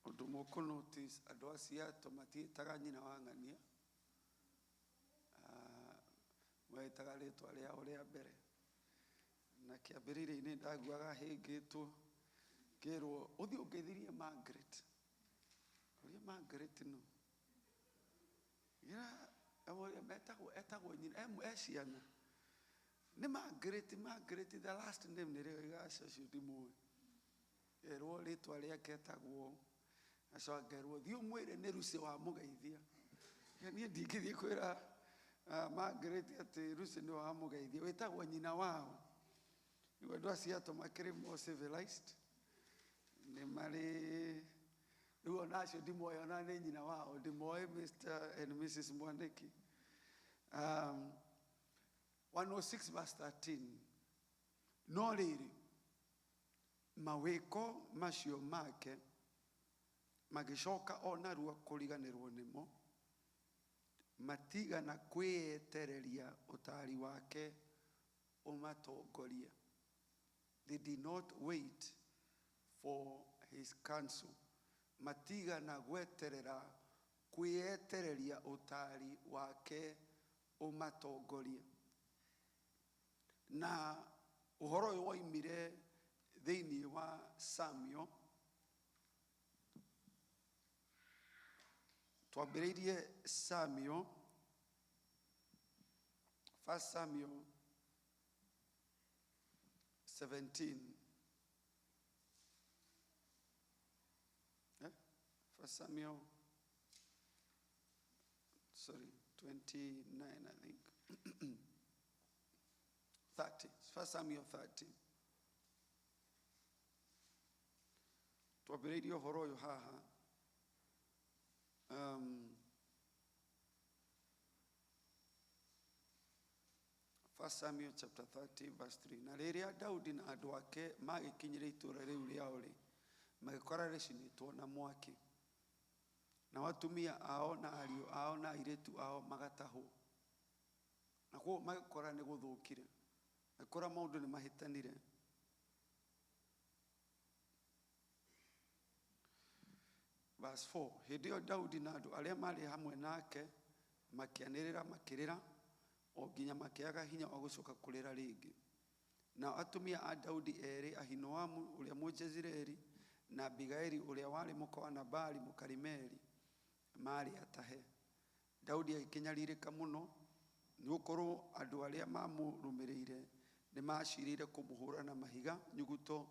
ũndũ mũkũ notice andũ a Seattle matiĩtaga nyina wa ng'ania, metaga rĩtwa rĩao rĩa mbere na kĩambĩrĩria-inĩ ndaguaga hĩngĩtwo ngĩrwo ũthiĩ ũngeithirie Margaret ũrĩa Margaret no ĩra metagwo etagwo nyina e ciana nĩ Margaret. Margaret the last name nĩrĩo igaca ũcio ndimũĩ erwo rĩtwa rĩake etagwo acoka ngerwo thiĩ ũmwĩre nĩ Lucy wamũgeithia. Niĩ ndingĩthiĩ kwĩra Margaret atĩ Lucy nĩwe wamũgeithia wĩtagwo nyina wao. Rĩu andũ a Seattle makĩrĩ more civilized nĩ marĩ rĩu ona acio ndimoĩ ona nĩ nyina wao ndimoĩ Mr. and Mrs. Mwaniki. 106 verse 13 no rĩrĩ mawĩko macio make magĩcoka o narua kũriganĩrwo nĩmo matigana kwĩyetereria ũtaari wake ũmatongorie. They did not wait for his counsel. Matigana gweterera kwĩyetereria ũtaari wake ũmatongorie. Na ũhoro ũyũ woimire thĩinĩ wa Samuel. Twambĩrĩirie Samuel, First Samuel 17. Eh? First Samuel, sorry, 29, I think. 30. First Samuel 30. Twambĩrĩirie ũhoro ũyũ haha. First Samuel chapter 30 verse 3. Na rĩrĩa Daudi na andũ ake magĩkinyire itũũra rĩu rĩao rĩ, magĩkora rĩcinĩtwo na mwaki. Nao atumia ao na ariũ ao na airĩtu ao magatahwo. Na koguo magĩkora nĩ gũthũkire. Magĩkora maũndũ nĩ mahĩtanire. Verse 4. Hĩndĩ ĩyo Daudi na andũ arĩa maarĩ hamwe nake makĩanĩrĩra makĩrĩra o nginya makĩaga hinya wa gũcoka kũrĩra rĩngĩ. Nao atumia a Daudi erĩ, Ahinoamu ũrĩa Mũjezireeli na Abigaili ũrĩa warĩ mũka wa Nabali Mũkarimeli, maarĩ atahe. Daudi agĩkĩnyarirĩka mũno nĩ gũkorwo andũ arĩa mamũrũmĩrĩire nĩ macirĩire kũmũhũra na mahiga nyuguto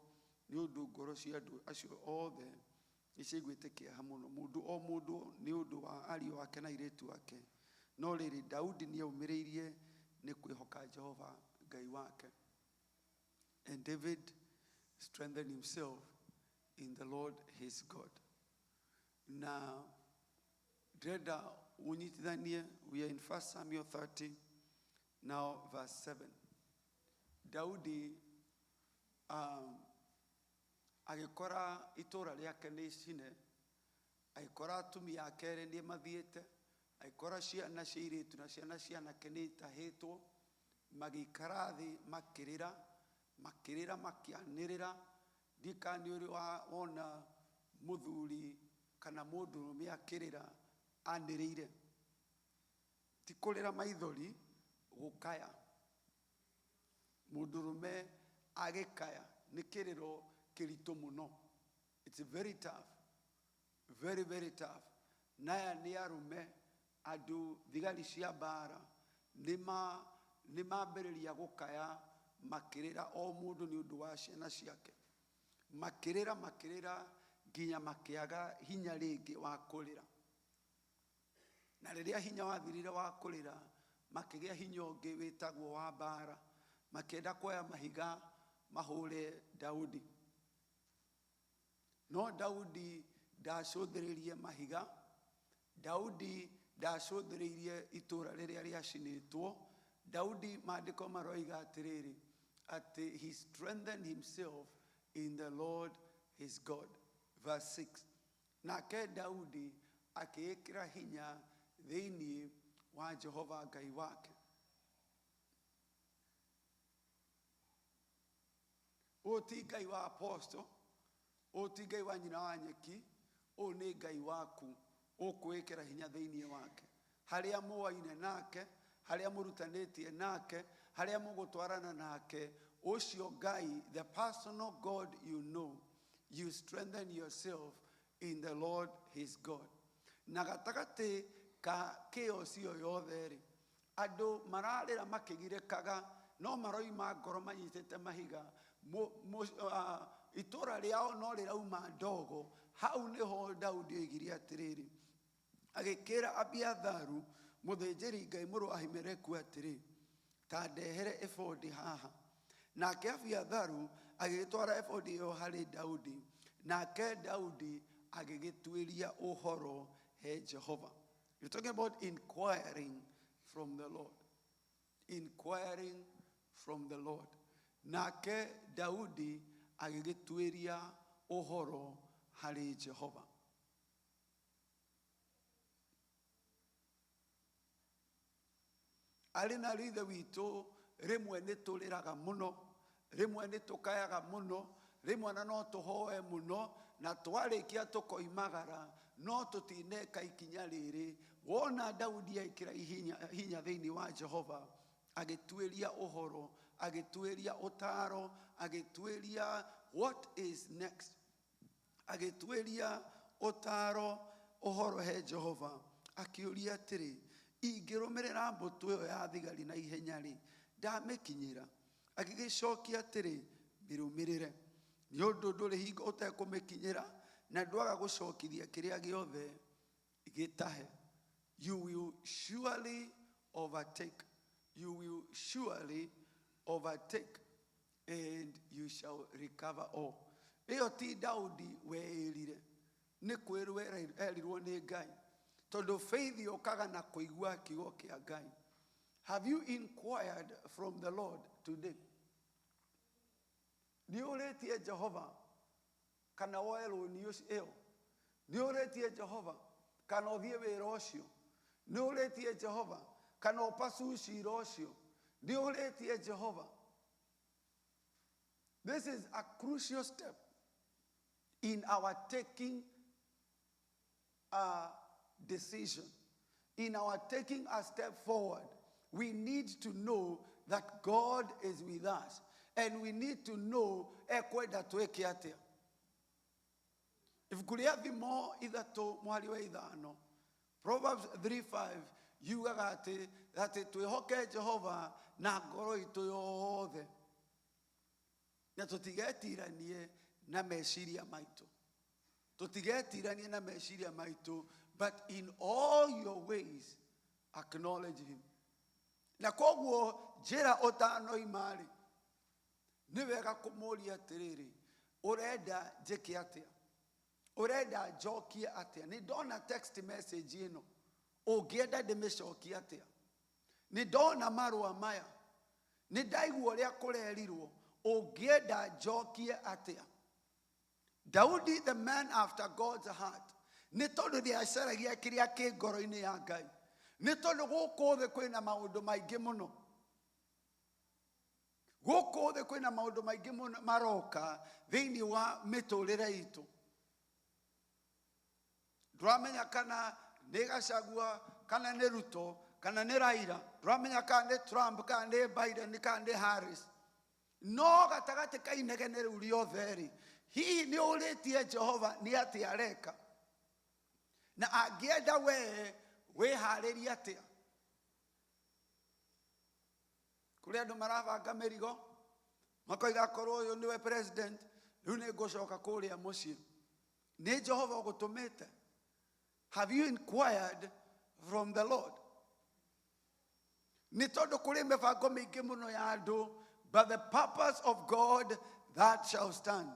nĩ ũndũ ngoro cia andũ acio othe nĩ ciaiguĩte kĩeha mũno mũndũ o mũndũ nĩ ũndũ wa ariũ ake na airĩtu ake. No rĩrĩ Daudi nĩaũmĩrĩirie nĩ kwĩhoka Jehova Ngai wake. And David strengthened himself in the Lord his God. Na ndĩrenda ũnyitithanie, we are in 1 Samuel 30 now verse 7. Daudi Agĩkora itũũra rĩake nĩ icine, agĩkora atumia ake erĩ nĩ mathiĩte, agĩkora ciana cia airĩtu na ciana cia anake nĩ itahĩtwo. Magĩikara thĩ makĩrĩra, makĩrĩra makĩanĩrĩra. Ndiũĩ kana nĩ ũrĩ wona mũthuri kana mũndũrũme akĩrĩra anĩrĩire. Ti kũrĩra maithori, gũkaya. Mũndũrũme agĩkaya nĩ kĩrĩro kĩritũ mũno. It's very tough, very very tough. Na aya nĩ arũme, andũ thigari cia mbara, nĩ mambĩrĩria gũkaya makĩrĩra o mũndũ nĩ ũndũ wa ciana ciake. Makĩrĩra makĩrĩra nginya makĩaga hinya rĩngĩ wa kũrĩra. Na rĩrĩa hinya wathirire wa kũrĩra, makĩgĩa hinya ũngĩ wĩtagwo wa mbara. Makĩenda kuoya mahiga mahũre Daudi. No Daudi ndacũthĩrĩrie mahiga. Daudi ndacũthĩrĩirie itũũra rĩrĩa rĩacinĩtwo. Daudi maandĩko maroiga atĩrĩrĩ, atĩ he strengthened himself in the Lord his God. Verse 6. Nake Daudi akĩĩkĩra hinya thĩinĩ wa Jehova Ngai wake. Ũyũ ti Ngai wa apostle, ũyũ ti Ngai wa nyina wa nyeki, ũyũ nĩ Ngai waku ũkwĩĩkĩra hinya thĩinĩ wake. Harĩa mũaine nake, harĩa mũrutanĩtie nake, harĩa mũgũtwarana nake, ũcio Ngai, the personal God you know, you strengthen yourself in the Lord his God. Na gatagatĩ ka chaos ĩyo yothe rĩ, andũ mararĩra makĩgirĩkaga, no maroima ngoro manyitĩte mahiga. Itũũra rĩao no rĩrauma ndogo. Hau nĩho Daudi oigire atĩrĩrĩ, agĩkĩra Abiatharu mũthĩnjĩri Ngai mũrũ wa Ahimeleku atĩrĩ, ta ndehere ebodi haha. Nake Abiatharu agĩgĩtwara ebodi ĩyo harĩ Daudi, nake Daudi agĩgĩtuĩria ũhoro he Jehova. You're talking about inquiring from the Lord. Inquiring from the Lord. Nake Daudi agĩgĩtuĩria ũhoro harĩ Jehova. Arĩ na ithe witũ, rĩmwe nĩ tũrĩraga mũno, rĩmwe nĩ tũkayaga mũno, rĩmwe na no tũhoe mũno, na twarĩkia tũkoimagara, no tũtineka ikinya rĩrĩ. Wona Daudi ekĩra hinya thĩinĩ wa Jehova, agĩtuĩria ũhoro, agĩtuĩria ũtaaro, agĩtuĩria what is next, agĩtuĩria ũtaaro ũhoro he Jehova, akĩũria atĩrĩ, ingĩrũmĩrĩra mbũtũ ĩyo ya thigari na ihenya rĩ, ndamĩkinyĩra? Agĩgĩcokia atĩrĩ, mĩrũmĩrĩre, nĩ ũndũ ndũrĩ hingo ũtekũmĩkinyĩra, na ndwaga gũcokithia kĩrĩa gĩothe gĩtahe. You will surely overtake. You will surely overtake, and you shall recover all. Ĩyo ti Daudi weĩrire, nĩ kwĩrwo erirwo nĩ Ngai, tondũ faith yũkaga na kũigua kiugo kĩa Ngai. Have you inquired from the Lord today? Nĩ ũrĩtie Jehova kana woe rũni ĩyo? Nĩ ũrĩtie Jehova kana ũthiĩ wĩra ũcio? Nĩ ũrĩtie Jehova kana ũpacu cira ũcio? Nĩ ũrĩtie Jehova? This is a crucial step in our taking a decision, in our taking a step forward. We need to know that God is with us, and we need to know ekwenda twĩke atĩa. Ibuku rĩa Thimo 3 mũhari wa 5, Proverbs 3:5, yugaga atĩ twĩhoke Jehova na ngoro itũ yothe, na tũtigetiranie na meciria maitũ. Tũtigetiranie na meciria maitũ, but in all your ways acknowledge him. Na koguo njĩra ũtanoima rĩ, nĩ wega kũmũria atĩrĩrĩ, ũrenda njĩke atĩa? Ũrenda njokie atĩa? Nĩ ndona text message ĩno, ũngĩenda ndĩmĩcokie atĩa? Nĩ ndona marũa maya, nĩ ndaigua ũrĩa kũrerirwo, Ũngĩenda njokie atĩa? Daudi, the man after God's heart, nĩ tondũ ndĩacaragia kĩrĩa kĩ ngoro-inĩ ya Ngai. Nĩ tondũ gũkũ thĩ kwĩna maũndũ maingĩ mũno. Gũkũ thĩ kwĩna maũndũ maingĩ mũno maroka thĩinĩ wa mĩtũrĩre itũ. Ndũramenya kana nĩ Gachagua, kana nĩ Ruto, kana nĩ Raila. Ndũramenya kana nĩ Trump, kana nĩ Biden, kana nĩ Harris. No gatagatĩ ka inegene rĩu rĩothe rĩ, hihi nĩ ũrĩtie Jehova nĩ atĩa areka? Na angĩenda wee wĩharĩrie atĩa? Kũrĩ andũ marabanga mĩrigo, makoiga akorwo ũyũ nĩwe president, rĩu nĩ ngũcoka kũrĩa mũciĩ. Nĩ Jehova ũgũtũmĩte? Have you inquired from the Lord? Nĩ tondũ kũrĩ mĩbango mĩingĩ mũno ya andũ, but the purpose of God that shall stand.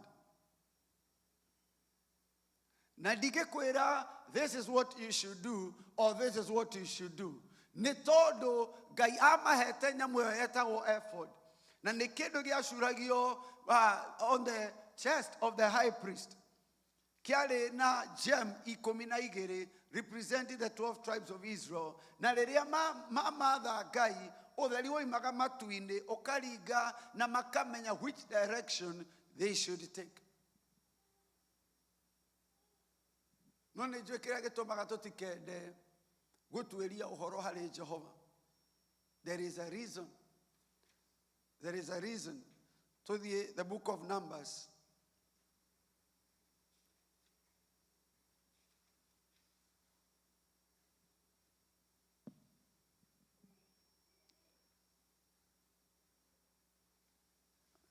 Na ndingĩkwĩra this is what you should do or this is what you should do. Nĩ tondũ Ngai amahete nyamũ ĩyo yetagwo ephod. Na nĩ kĩndũ gĩacuragio on the chest of the high priest. Kĩarĩ na gem ikũmi na igĩrĩ representing the 12 tribes of Israel. Na rĩrĩa mamatha Ngai, ũtheri woimaga matu-inĩ ũkaringa na makamenya which direction they should take. No nĩ njũĩ kĩrĩa gĩtũmaga tũtikende gũtuĩria ũhoro harĩ Jehova. There is a reason. There is a reason. Tũthiĩ the book of Numbers.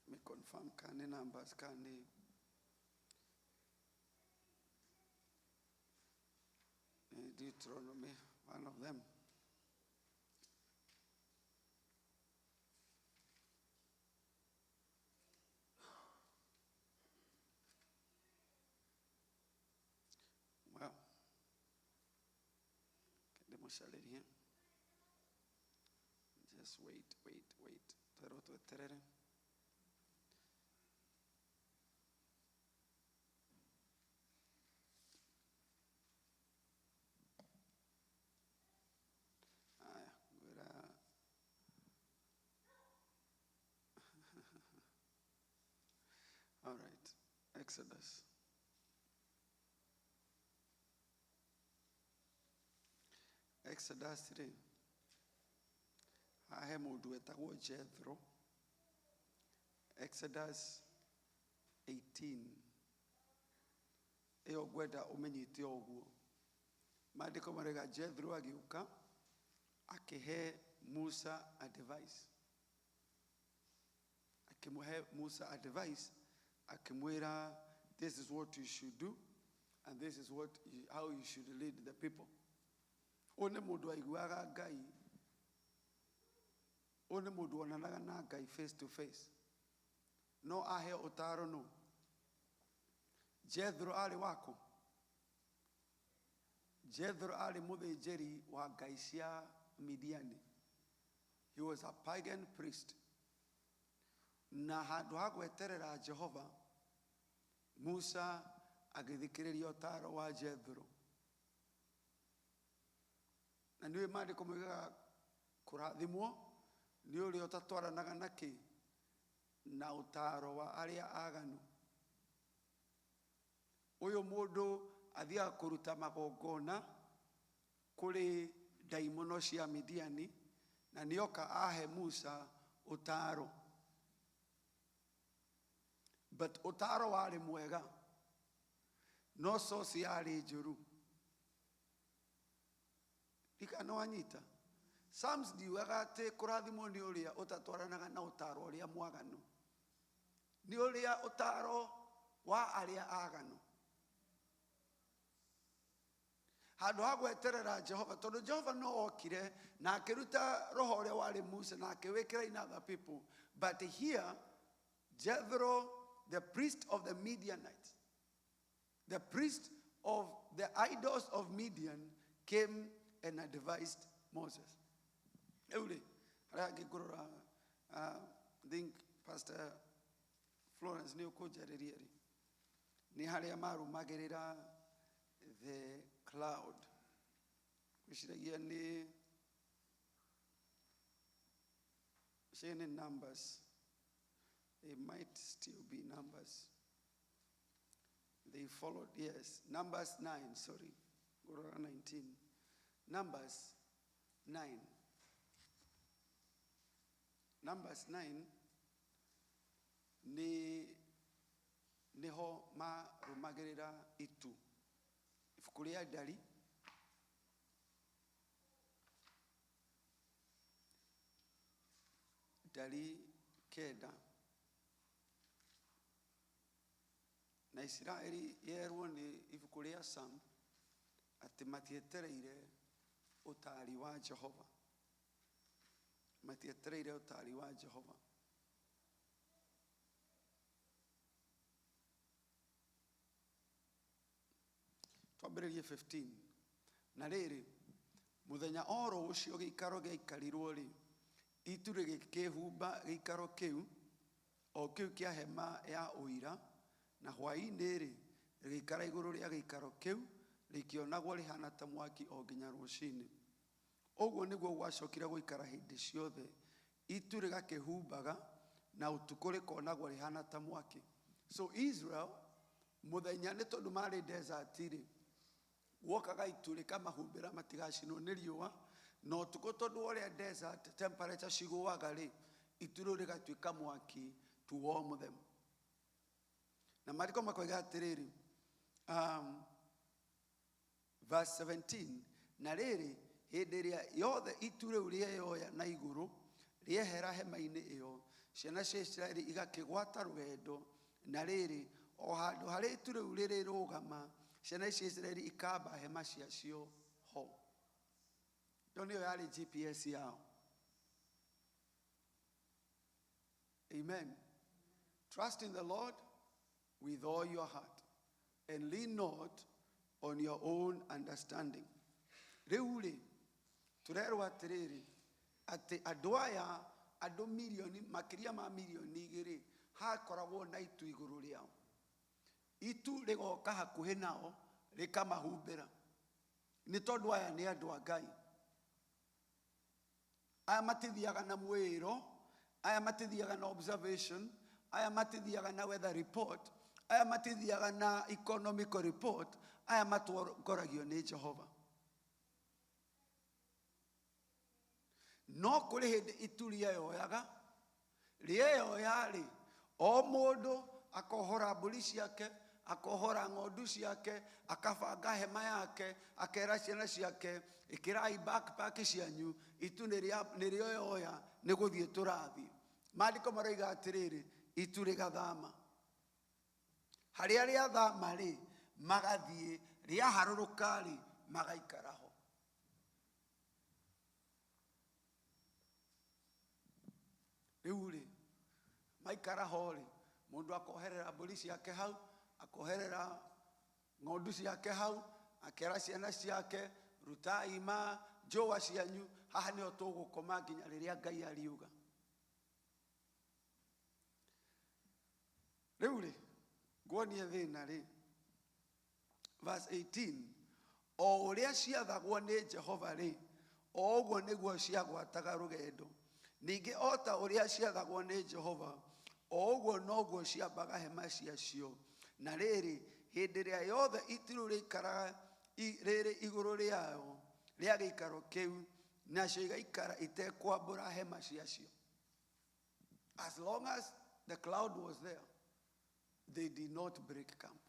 Let me confirm kana nĩ Numbers kana nĩ Deuteronomy, one of them. Well, ndĩmũcarĩrie. Just wait, wait, wait. Twerwo tweterere. Aya, ngwĩra All right, Exodus. Exodus rĩ, haha he mũndũ wetagwo Jethro. Exodus 18. Ĩyo ngwenda ũmĩnyite o ũguo. Maandĩko marauga Jethro agĩũka akĩhe Musa advice. Akĩmũhe Musa advice, akĩmwĩra this is what you should do and this is how you should lead the people. Ũyũ nĩ mũndũ waiguaga Ngai. Ũyũ nĩ mũndũ wonanaga na Ngai face to face. No ahe ũtaaro nũ? Jethro arĩ wakũ? Jethro arĩ mũthĩnjĩri wa ngai cia Midiani. He was a pagan priest. Na handũ ha gweterera Jehova, Musa agĩthikĩrĩria ũtaaro wa Jethro. Na nĩũĩ maandĩko moigaga kũrathimwo nĩ ũrĩa ũtatwaranaga na kĩ? Na ũtaaro wa arĩa aganu. Ũyũ mũndũ athiaga kũruta magongona kũrĩ ndaimono cia Midiani, na nĩoka ahe Musa ũtaaro. But ũtaaro warĩ mwega, no source yarĩ njũru. Ndikana nĩ wanyita. Psalms ndiugaga atĩ kũrathimwo nĩ ũrĩa ũtatwaranaga na ũtaaro ũrĩa mwaganu. Nĩ ũrĩa ũtaaro wa arĩa aganu. Handũ ha gweterera Jehova, tondũ Jehova no okire na akĩruta roho ũrĩa warĩ Musa na akĩwĩkĩra in other people. But here, Jethro, the priest of the Midianites, the priest of the idols of Midian, came and advised Moses. Rĩu rĩ, harĩa hangĩ ngũrora, I think Pastor Florence nĩ ũkũnjarĩria rĩ nĩ harĩa marũmagĩrĩra the cloud. Gwĩciragia nĩ nĩ Numbers. It might still be Numbers. They followed, yes, Numbers 9, sorry, ngũrora 19. Numbers 9. Numbers 9 nĩ nĩho marũmagĩrĩra itu. Ibuku rĩa Ndari Ndari 9. Na Isiraeli yerwo nĩ ibuku rĩa Sam atĩ matietereire ũtaari wa Jehova. Matietereire ũtaari wa Jehova. Twambĩrĩrie 15. Na rĩrĩ, mũthenya oro ũcio gĩikaro gĩaikarirwo rĩ, itu rĩgĩkĩhumba gĩikaro kĩu, o kĩu kĩa hema ya ũira, na hwaĩ-inĩ rĩ, rĩgĩikara igũrũ rĩa gĩikaro kĩu, rĩkĩonagwo rĩhana ta mwaki o nginya rũcinĩ. Ũguo nĩguo gwacokire gũikara hĩndĩ ciothe, itu rĩgakĩhumbaga na ũtukũ rĩkonagwo rĩhana ta mwaki. So Israel, mũthenya nĩ tondũ marĩ desert rĩ, guokaga itu rĩkamahumbĩra matigacinwo nĩ riũa, na ũtukũ tondũ wa ũrĩa desert temperature cigũaga rĩ, itu rĩu rĩgatuĩka mwaki to warm them. Na maandĩko makoiga atĩrĩrĩ, verse 17, na rĩrĩ, hĩndĩ ĩrĩa yothe itu rĩu rĩeyoya na igũrũ rĩehera hema-inĩ ĩyo, ciana cia Isiraeli igakĩgwata rũgendo. Na rĩrĩ, o handũ harĩa itu rĩu rĩrĩrũgama, ciana cia Isiraeli ikamba hema ciacio ho. Ĩyo nĩyo yarĩ GPS yao. Amen. Trust in the Lord with all your heart and lean not on your own understanding. Rĩu rĩ, tũrerwo atĩrĩrĩ, atĩ andũ aya, andũ mirioni, makĩria ma mirioni 2, hakoragwo na itu igũrũ rĩao. Itu rĩgoka hakuhĩ nao, rĩkamahumbĩra. Nĩ tondũ aya nĩ andũ a Ngai. Aya matithiaga na mwĩĩro, aya matithiaga na observation, aya matithiaga na weather report, aya matithiaga na economical report, aya matongoragio nĩ Jehova. No kũrĩ hĩndĩ itu rĩeyoyaga, rĩeyoya rĩ, o mũndũ akohora mbũri ciake, akohora ng'ondu ciake, akabanga hema yake, akera ciana ciake, ĩkĩrai backpack cianyu, itu nĩ rĩoyoya, nĩ gũthiĩ tũrathiĩ. Maandĩko maroiga atĩrĩrĩ, itu rĩgathama. Harĩa rĩathama rĩ, magathiĩ, rĩaharũrũka rĩ, magaikara ho. Rĩu rĩ, maikara ho rĩ, mũndũ akoherera mbũri ciake hau, akoherera ng'ondu ciake hau, akera ciana ciake, rutai ma njũa cianyu, haha nĩho tũgũkoma nginya rĩrĩa Ngai ariuga. Rĩu rĩ, nguonie thĩna rĩ. Verse 18, o ũrĩa ciathagwo nĩ Jehova rĩ, o ũguo nĩguo ciagwataga rũgendo. Ningĩ o ta ũrĩa ciathagwo nĩ Jehova, o ũguo noguo ciambaga hema ciacio. Na rĩrĩ, hĩndĩ ĩrĩa yothe itu rĩu rĩikaraga rĩrĩ igũrũ rĩayo rĩa gĩikaro kĩu, nacio igaikara itekwambũra hema ciacio. As long as the cloud was there, they did not break camp.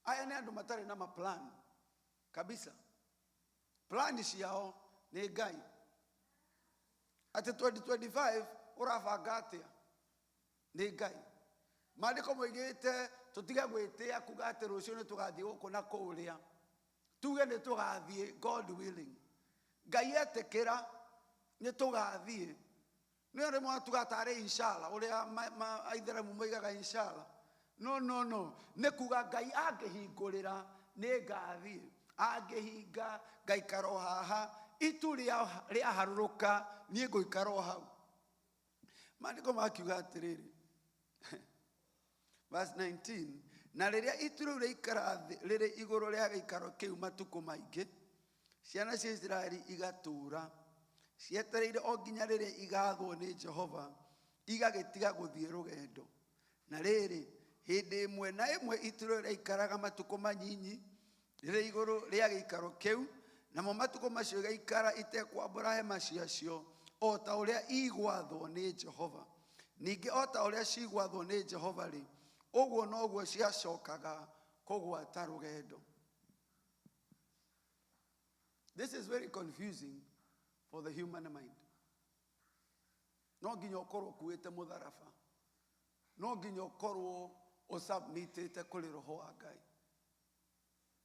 Aya nĩ andũ matarĩ na maplan kabisa. Plan ciao nĩ Ngai. Atĩ 2025 ũrabanga atĩa? Nĩ Ngai. Maandĩko moigĩte tũtige gwĩtĩa kuga atĩ rũciũ nĩ tũgathiĩ gũkũ na kũrĩa. Tuge nĩ tũgathiĩ God willing. Ngai etĩkĩra nĩ tũgathiĩ. Nĩ rĩmwe tuga tarĩ inshallah, ũrĩa aithĩramu moigaga inshallah. No, no, no. Nĩ kuga Ngai angĩhingũrĩra nĩ ngathiĩ. Angĩhinga ngaikara o haha. Itu rĩaharũrũka niĩ ngũikara o hau. Maandĩko makiuga atĩrĩrĩ, verse 19, na rĩrĩa itu rĩu rĩikara thĩ rĩrĩ igũrũ rĩa gĩikaro kĩu matukũ maingĩ, ciana cia Isiraeli igatũũra cietereire o nginya rĩrĩa igathwo nĩ Jehova, igagĩtiga gũthiĩ rũgendo. Na rĩrĩ, hĩndĩ ĩmwe na ĩmwe itu rĩu rĩaikaraga matukũ manyinyi rĩrĩ igũrũ rĩa gĩikaro kĩu, namo matukũ macio igaikara itekwambũra hema ciacio o ta ũrĩa igwathwo nĩ Jehova. Ningĩ o ta ũrĩa cigwathwo nĩ Jehova rĩ, ũguo noguo ciacokaga kũgwata rũgendo. This is very confusing for the human mind. No nginya ũkorwo ũkuĩte mũtharaba, no nginya ũkorwo ũsubmitĩte kũrĩ roho wa Ngai.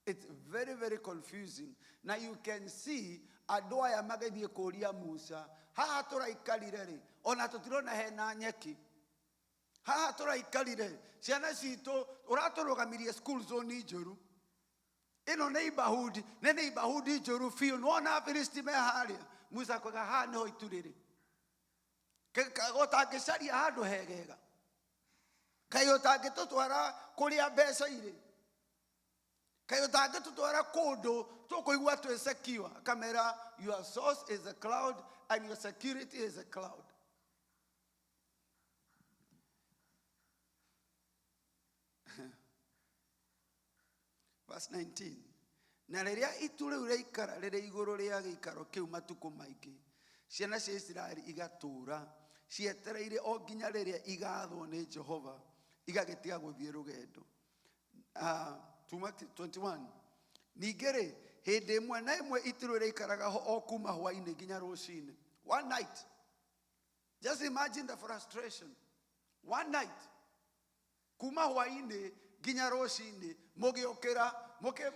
It's very, very confusing. Now you can see andũ aya magĩthiĩ kũria Musa, haha tũraikarire rĩ, ona tũtirona hena nyeki. Haha tũraikarire, ciana citũ ũratũrũgamirie school zone njũru. Ĩno neighborhood, nĩ neighborhood njũru biũ, nĩwona Afilisti me harĩa. Musa akoiga haha nĩho itu rĩrĩ. Ũtangĩcaria handũ hegega. Kaĩ ũtangĩtũtwara kũrĩa mbeca irĩ. Kaĩ ũtangĩtũtwara kũndũ tũkũigua twĩ secure. Akamera, your source is a cloud and your security is a cloud. Verse 19. Na rĩrĩa itu rĩu rĩaikara rĩrĩ igũrũ rĩa gĩikaro kĩu matukũ maingĩ, ciana cia Isiraeli igatũũra cietereire o nginya rĩrĩa igathwo nĩ Jehova, igagĩtiga gũthiĩ rũgendo. 21. Ningĩ rĩ, hĩndĩ ĩmwe na ĩmwe itu rĩu rĩaikaraga ho o kuma hwaĩ-inĩ nginya rũcinĩ. One night. Just imagine the frustration. One night. Kuma hwaĩ-inĩ nginya rũcinĩ mũgĩũkĩra,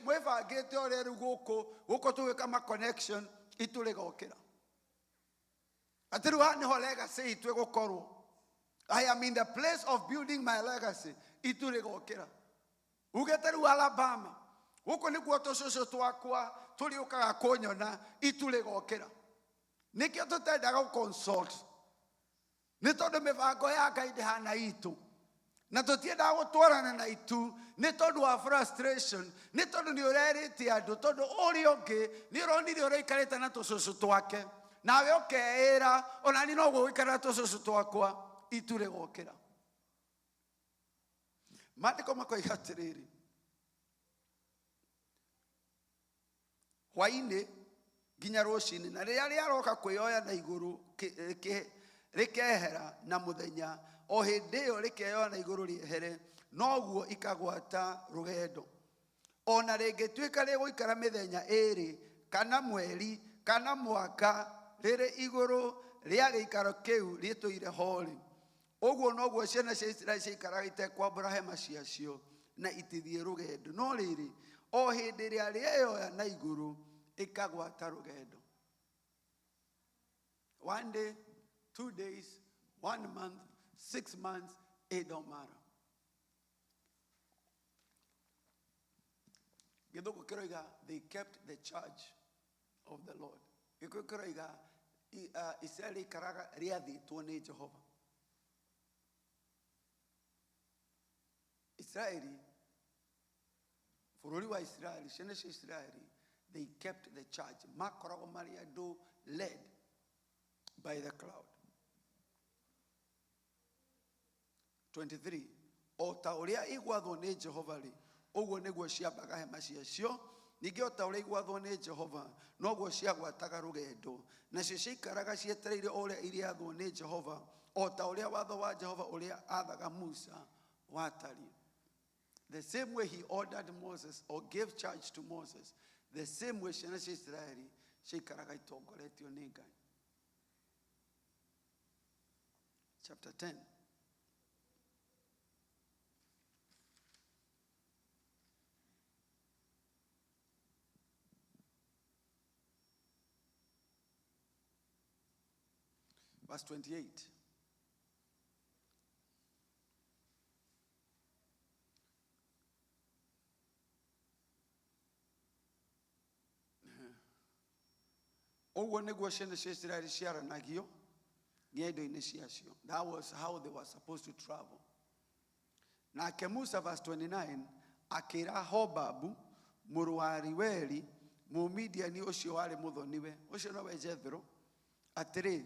mwĩbangĩte ũrĩa rĩu gũkũ, gũkũ tũgĩka ma connection, itu rĩgokĩra. Atĩ rĩu haha nĩho legacy itũ ĩgũkorwo. I am in the place of building my legacy. Itu rĩgokĩra. Ugĩte rĩu Alabama, gũkũ nĩkuo tũcũcũ twakwa tũrĩũkaga kũnyona, itu rĩgokĩra. Nĩkĩo tũtendaga gũ-consult. Nĩ tondũ mĩbango ya Ngai ndĩhana itũ. Na tũtiendaga gũtwarana na itu nĩ tondũ wa frustration, nĩ tondũ nĩ ũrerĩte andũ, tondũ ũrĩa ũngĩ nĩ ũronire ũraikarĩte na tũcũcũ twake. Nawe ũkeĩra, ona niĩ no gũgũikara na tũcũcũ twakwa, itu rĩgokĩra. Maandĩko makoiga atĩrĩrĩ, hwaĩ-inĩ nginya rũcinĩ, na rĩrĩa rĩaroka kwĩyoya na igũrũ rĩkehera na mũthenya, o hĩndĩ ĩyo rĩkeyoya na igũrũ rĩehere, noguo ikagwata rũgendo. Ona rĩngĩtuĩka rĩgũikara mĩthenya ĩĩrĩ, kana mweri, kana mwaka, rĩrĩ igũrũ rĩa gĩikaro kĩu rĩtũire ho-rĩ, ũguo noguo ciana cia Isiraeli ciaikaraga itekwambũra hema ciacio na itithiĩ rũgendo. No rĩrĩ, o hĩndĩ ĩrĩa rĩeyoya na igũrũ, ĩkagwata rũgendo. 1 day, 2 days, 1 month, 6 months, it don't matter. Gĩthũngũ kĩroiga, they kept the charge of the Lord. Gĩkũyũ kĩroiga, Isiraeli ikaraga rĩathĩtwo nĩ Jehova. Isiraeli, bũrũri wa Isiraeli, ciana cia Isiraeli, they kept the charge. Makoragwo marĩ andũ led by the cloud. 23. O ta ũrĩa igwathwo nĩ Jehova rĩ, ũguo nĩguo ciambaga hema ciacio. Ningĩ o ta ũrĩa igwathwo nĩ Jehova, noguo ciagwataga rũgendo. Nacio ciaikaraga cietereire o ũrĩa irĩathwo nĩ Jehova, o ta ũrĩa watho wa Jehova ũrĩa aathaga Musa watariĩ. The same way he ordered Moses or gave charge to Moses, the same way ciana cia Isiraeli ciaikaraga itongoretio nĩ Ngai. Chapter 10. Verse 28. Ũguo nĩguo ciana cia Isiraeli ciaranagio Ng'endo-inĩ ciacio. That was how they were supposed to travel. Nake Musa, verse 29, akĩra Hobabu mũrũ wa Reueli, Mũmidiani ũcio warĩ mũthoniwe, ũcio nowe Jethro, atĩrĩ,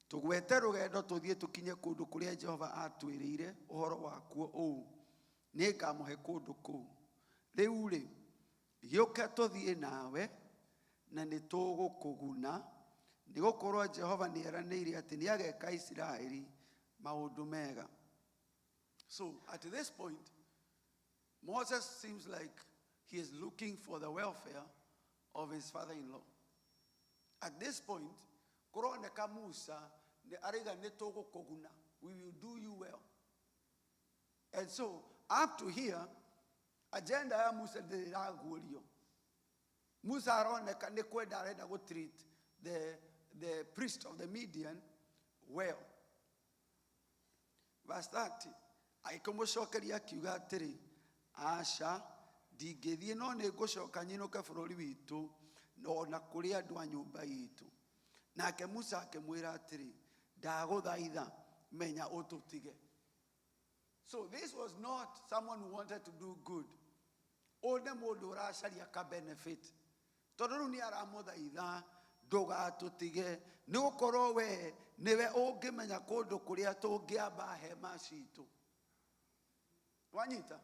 tũgwete rũgendo tũthiĩ tũkinye kũndũ kũrĩa Jehova atwĩrĩire ũhoro wakuo ũũ, nĩngamũhe kũndũ kũu. Rĩu rĩ, gĩũke tũthiĩ nawe na nĩtũgũkũguna, nĩgũkorwo Jehova nĩeranĩire atĩ nĩageka Isiraeli maũndũ mega. So at this point, Moses seems like he is looking for the welfare of his father-in-law. At this point, kũroneka Musa nĩ arauga nĩtũgũkũguna, we will do you well. And so, up to here, agenda ya Musa ndĩrĩ ĩraguũrio. Musa aroneka nĩ kwenda arenda gũ treat the priest of the Midian well. Verse 30, agĩkĩmũcokeria akiuga atĩrĩ, aca, ndingĩthiĩ, no nĩ ngũcoka nyinũke bũrũri witũ ona kũrĩ andũ a nyũmba itũ. Nake Musa akĩmwĩra atĩrĩ, ndagũthaitha, menya ũtũtige. So this was not someone who wanted to do good. Ũyũ nĩ mũndũ ũracaria ka benefit. Tondũ rĩu nĩ aramũthaitha, ndũgatũtige, nĩ gũkorwo we nĩwe ũngĩmenya kũndũ kũrĩa tũngĩamba hema citũ. Wanyita?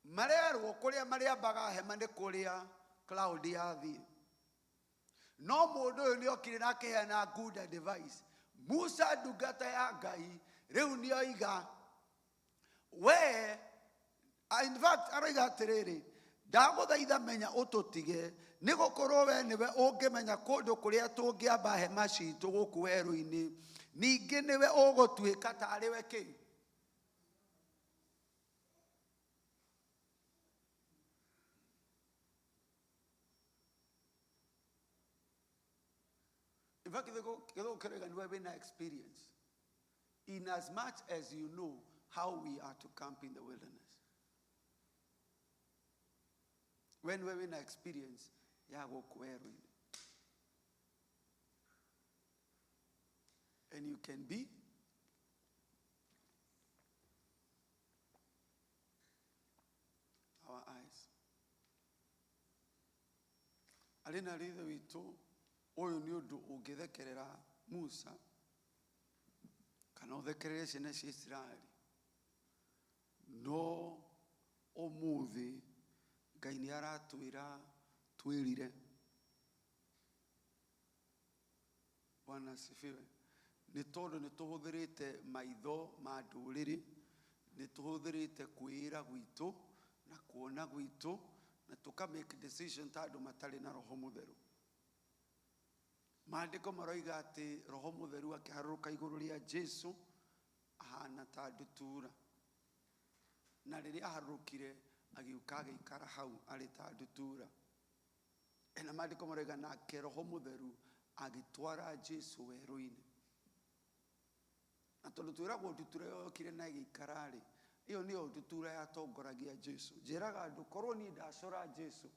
Marerwo kũrĩa marĩambaga hema nĩ kũrĩa cloud yathiĩ. No mũndũ ũyũ nĩ okire na akĩheana good advice. Musa ndungata ya Ngai rĩu nĩ oiga we, in fact aroiga atĩrĩrĩ, ndagũthaitha menya ũtũtige, nĩ gũkorwo we nĩwe ũngĩmenya kũndũ kũrĩa tũngĩamba hema citũ gũkũ werũ-inĩ, ningĩ nĩwe ũgũtuĩka tarĩ we kĩ. In fact, gĩthũngũ kĩroiga nĩwe wĩna experience, in as much as you know how we are to camp in the wilderness. We nĩwe wĩna experience ya gũkũ werũ-inĩ. And you can be our eyes. Arĩ na ritho witũ, ũyũ nĩ ũndũ ũngĩthekerera Musa kana ũthekerere ciana cia Isiraeli. No ũmũthĩ Ngai nĩ aratwĩra twĩrire. Bwana asifiwe. Nĩ tondũ nĩ tũhũthĩrĩte maitho ma ndũrĩrĩ, nĩ tũhũthĩrĩte kwĩĩra gwitũ na kuona gwitũ, na tũka make decision ta andũ matarĩ na Roho Mũtheru. Maandĩko maroiga atĩ Roho Mũtheru akĩharũrũka igũrũ rĩa Jesu ahana ta ndutura. Na rĩrĩa aharũrũkire agĩũka agĩikara hau arĩ ta ndutura. Na maandĩko maroiga nake Roho Mũtheru agĩtwara Jesu werũ-inĩ. Na tondũ twĩragwo ndutura yokire na ĩgĩikara rĩ, ĩyo nĩyo ndutura yatongoragia Jesu. Njĩraga andũ, korwo niĩ ndacora Jesu,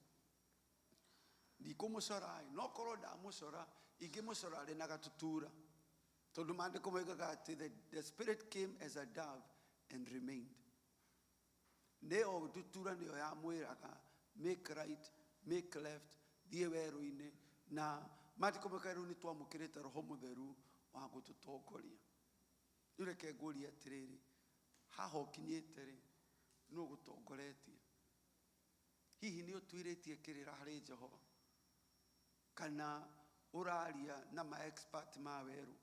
ndikũmũcora ĩ, no korwo ndamũcora, ingĩmũcora arĩ na gatutura. Tondũ maandĩko moigaga atĩ the spirit came as a dove and remained. Nĩyo ndutura nĩyo yamwĩraga make right, make left, thiĩ werũ-inĩ. Na maandĩko moigaga rĩu nĩtwamũkĩrĩte Roho Mũtheru wa gũtũtongoria. Rĩu reke ngũrie atĩrĩrĩ, haha ũkinyĩte rĩ, nũ ũgũtongoretie? Hihi nĩ ũtuĩrĩtie kĩrĩra harĩ Jehova? Kana ũraria na ma expert ma werũ?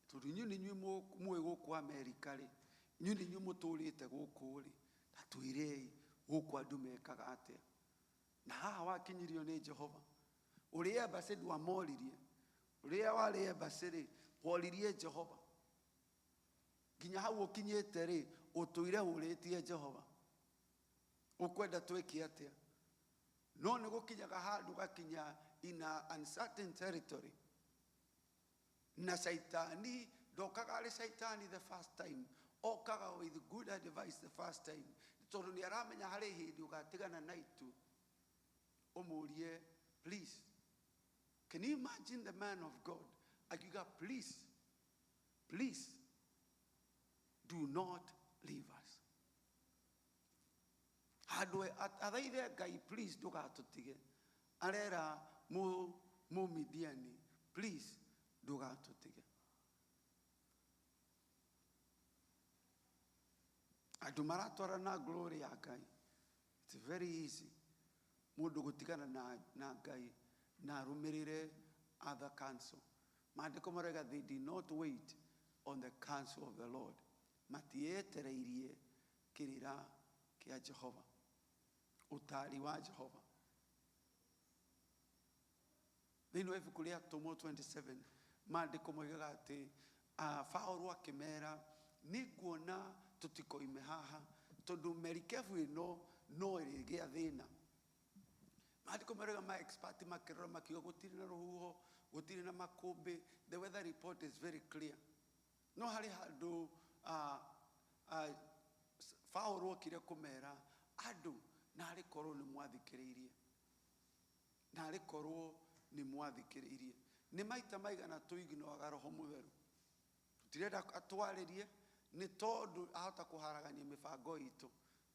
Tondũ inyuĩ nĩ inyuĩ mũĩ gũkũ Amerika rĩ, inyuĩ nĩ inyuĩ mũtũrĩte gũkũ rĩ, ta twĩrei gũkũ andũ mekaga atĩa? Na haha wakinyirio nĩ Jehova. Ũrĩa embassy ndwamoririe, ũrĩa warĩ embassy rĩ, woririe Jehova. Nginya hau ũkinyĩte rĩ, ũtũire ũrĩtie Jehova. Ũkwenda twĩke atĩa? No nĩ gũkinyaga handũ gakinya in a uncertain territory. Na Shaitani ndokaga arĩ Shaitani the first time, okaga with good advice the first time. Tondũ nĩ aramenya harĩ hĩndĩ ũgatigana na itu, ũmũrie, please, can Can you imagine the man of God akiuga, please, please do not leave us. Handũ athaithe Ngai, please ndũgatũtige. Arera Mũmidiani, please ndũgatũtige. Andũ maratwarana glory ya Ngai. It's very easy mũndũ gũtigana na Ngai na arũmĩrĩre other counsel. Maandĩko marauga they did not wait on the counsel of the Lord. Matietereirie kĩrĩra kĩa Jehova, ũtaari wa Jehova. Thĩinĩ wa ibuku rĩa Atũmwo 27, maandĩko moigaga atĩ Paũlũ akĩmera, nĩnguona tũtikoime haha tondũ merikebu ĩno no ĩrĩgĩa thĩna. Maandĩko marauga ma expert makĩrora makiuga gũtirĩ na rũhuho, gũtirĩ na makũmbĩ, the weather report is very clear. No harĩ handũ Paũlũ okire kũmera andũ, narĩ korwo nĩ mwathikĩrĩirie, narĩ korwo nĩ mwathikĩrĩirie. Nĩ maita maigana tũignoaga Roho Mũtheru, tũtirenda atwarĩrie nĩ tondũ ahota kũharagania mĩbango itũ.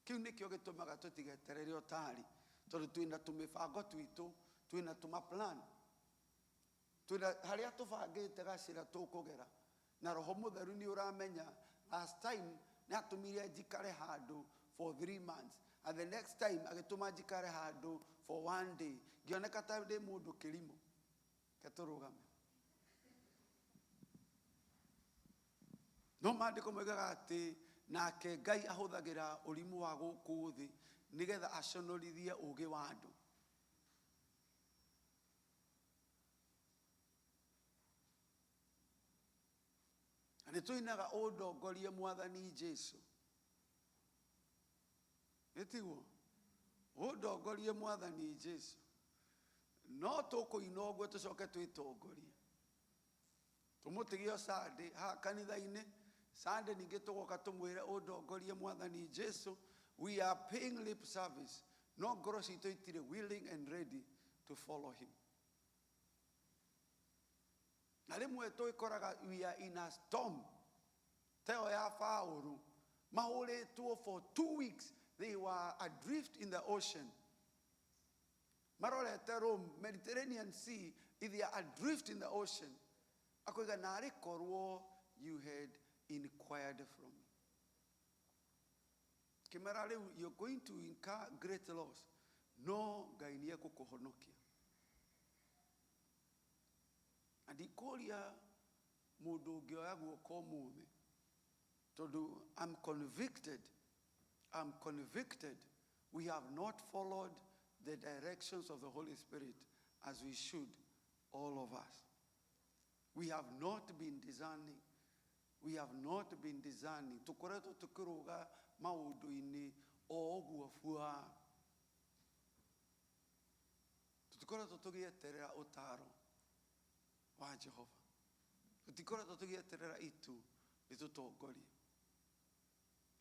Kĩu nĩkĩo gĩtũmaga tũtigeterere ũtaari, tondũ twĩna tũmĩbango twitũ, twĩna tũmaplan, twĩna harĩa tũbangĩte gacĩra tũkũgera. Na Roho Mũtheru nĩ ũramenya last time nĩ atũmire njikare handũ for 3 months, and the next time agĩtũma njikare handũ for 1 day, ngĩoneka ta ndĩ mũndũ kĩrimũ. Reke tũrũgame. No maandĩko moigaga atĩ nake Ngai ahũthagĩra ũrimũ wa gũkũ thĩ nĩgetha aconorithie ũũgĩ wa andũ. Na nĩ tũinaga ũndongorie Mwathani Jesũ. Nĩ tiguo? Ũndongorie Mwathani Jesũ. No tũkũina ũguo tũcoke twĩtongorie. Tũmũtige o Sunday haha kanitha-inĩ. Sunday ningĩ tũgoka tũmwĩre ũndongorie Mwathani Jesũ. We are paying lip service. No ngoro citũ itirĩ willing and ready to follow him. Na rĩmwe twĩkoraga we are in a storm. Ta ĩyo ya Paũlũ. Mahũrĩtwo for 2 weeks. They were adrift in the ocean. Marorete Rome, Mediterranean Sea, they are adrift in the ocean. Akoiga, narĩ korwo you had inquired from me. Kĩmera rĩu, you're going to incur great loss. No Ngai nĩ egũkũhonokia. Na ndikũria mũndũ ũngĩoya guoko ũmũthĩ, tondũ I'm convicted we have not followed the directions of the Holy Spirit as we should, all of us. We have not been discerning. We have not been discerning. Tũkoretwo tũkĩrũga maũndũ-inĩ o ũguo bua. Tũtikoretwo tũgĩeterera ũtaaro wa Jehova. Tũtikoretwo tũgĩeterera itu rĩtũtongorie.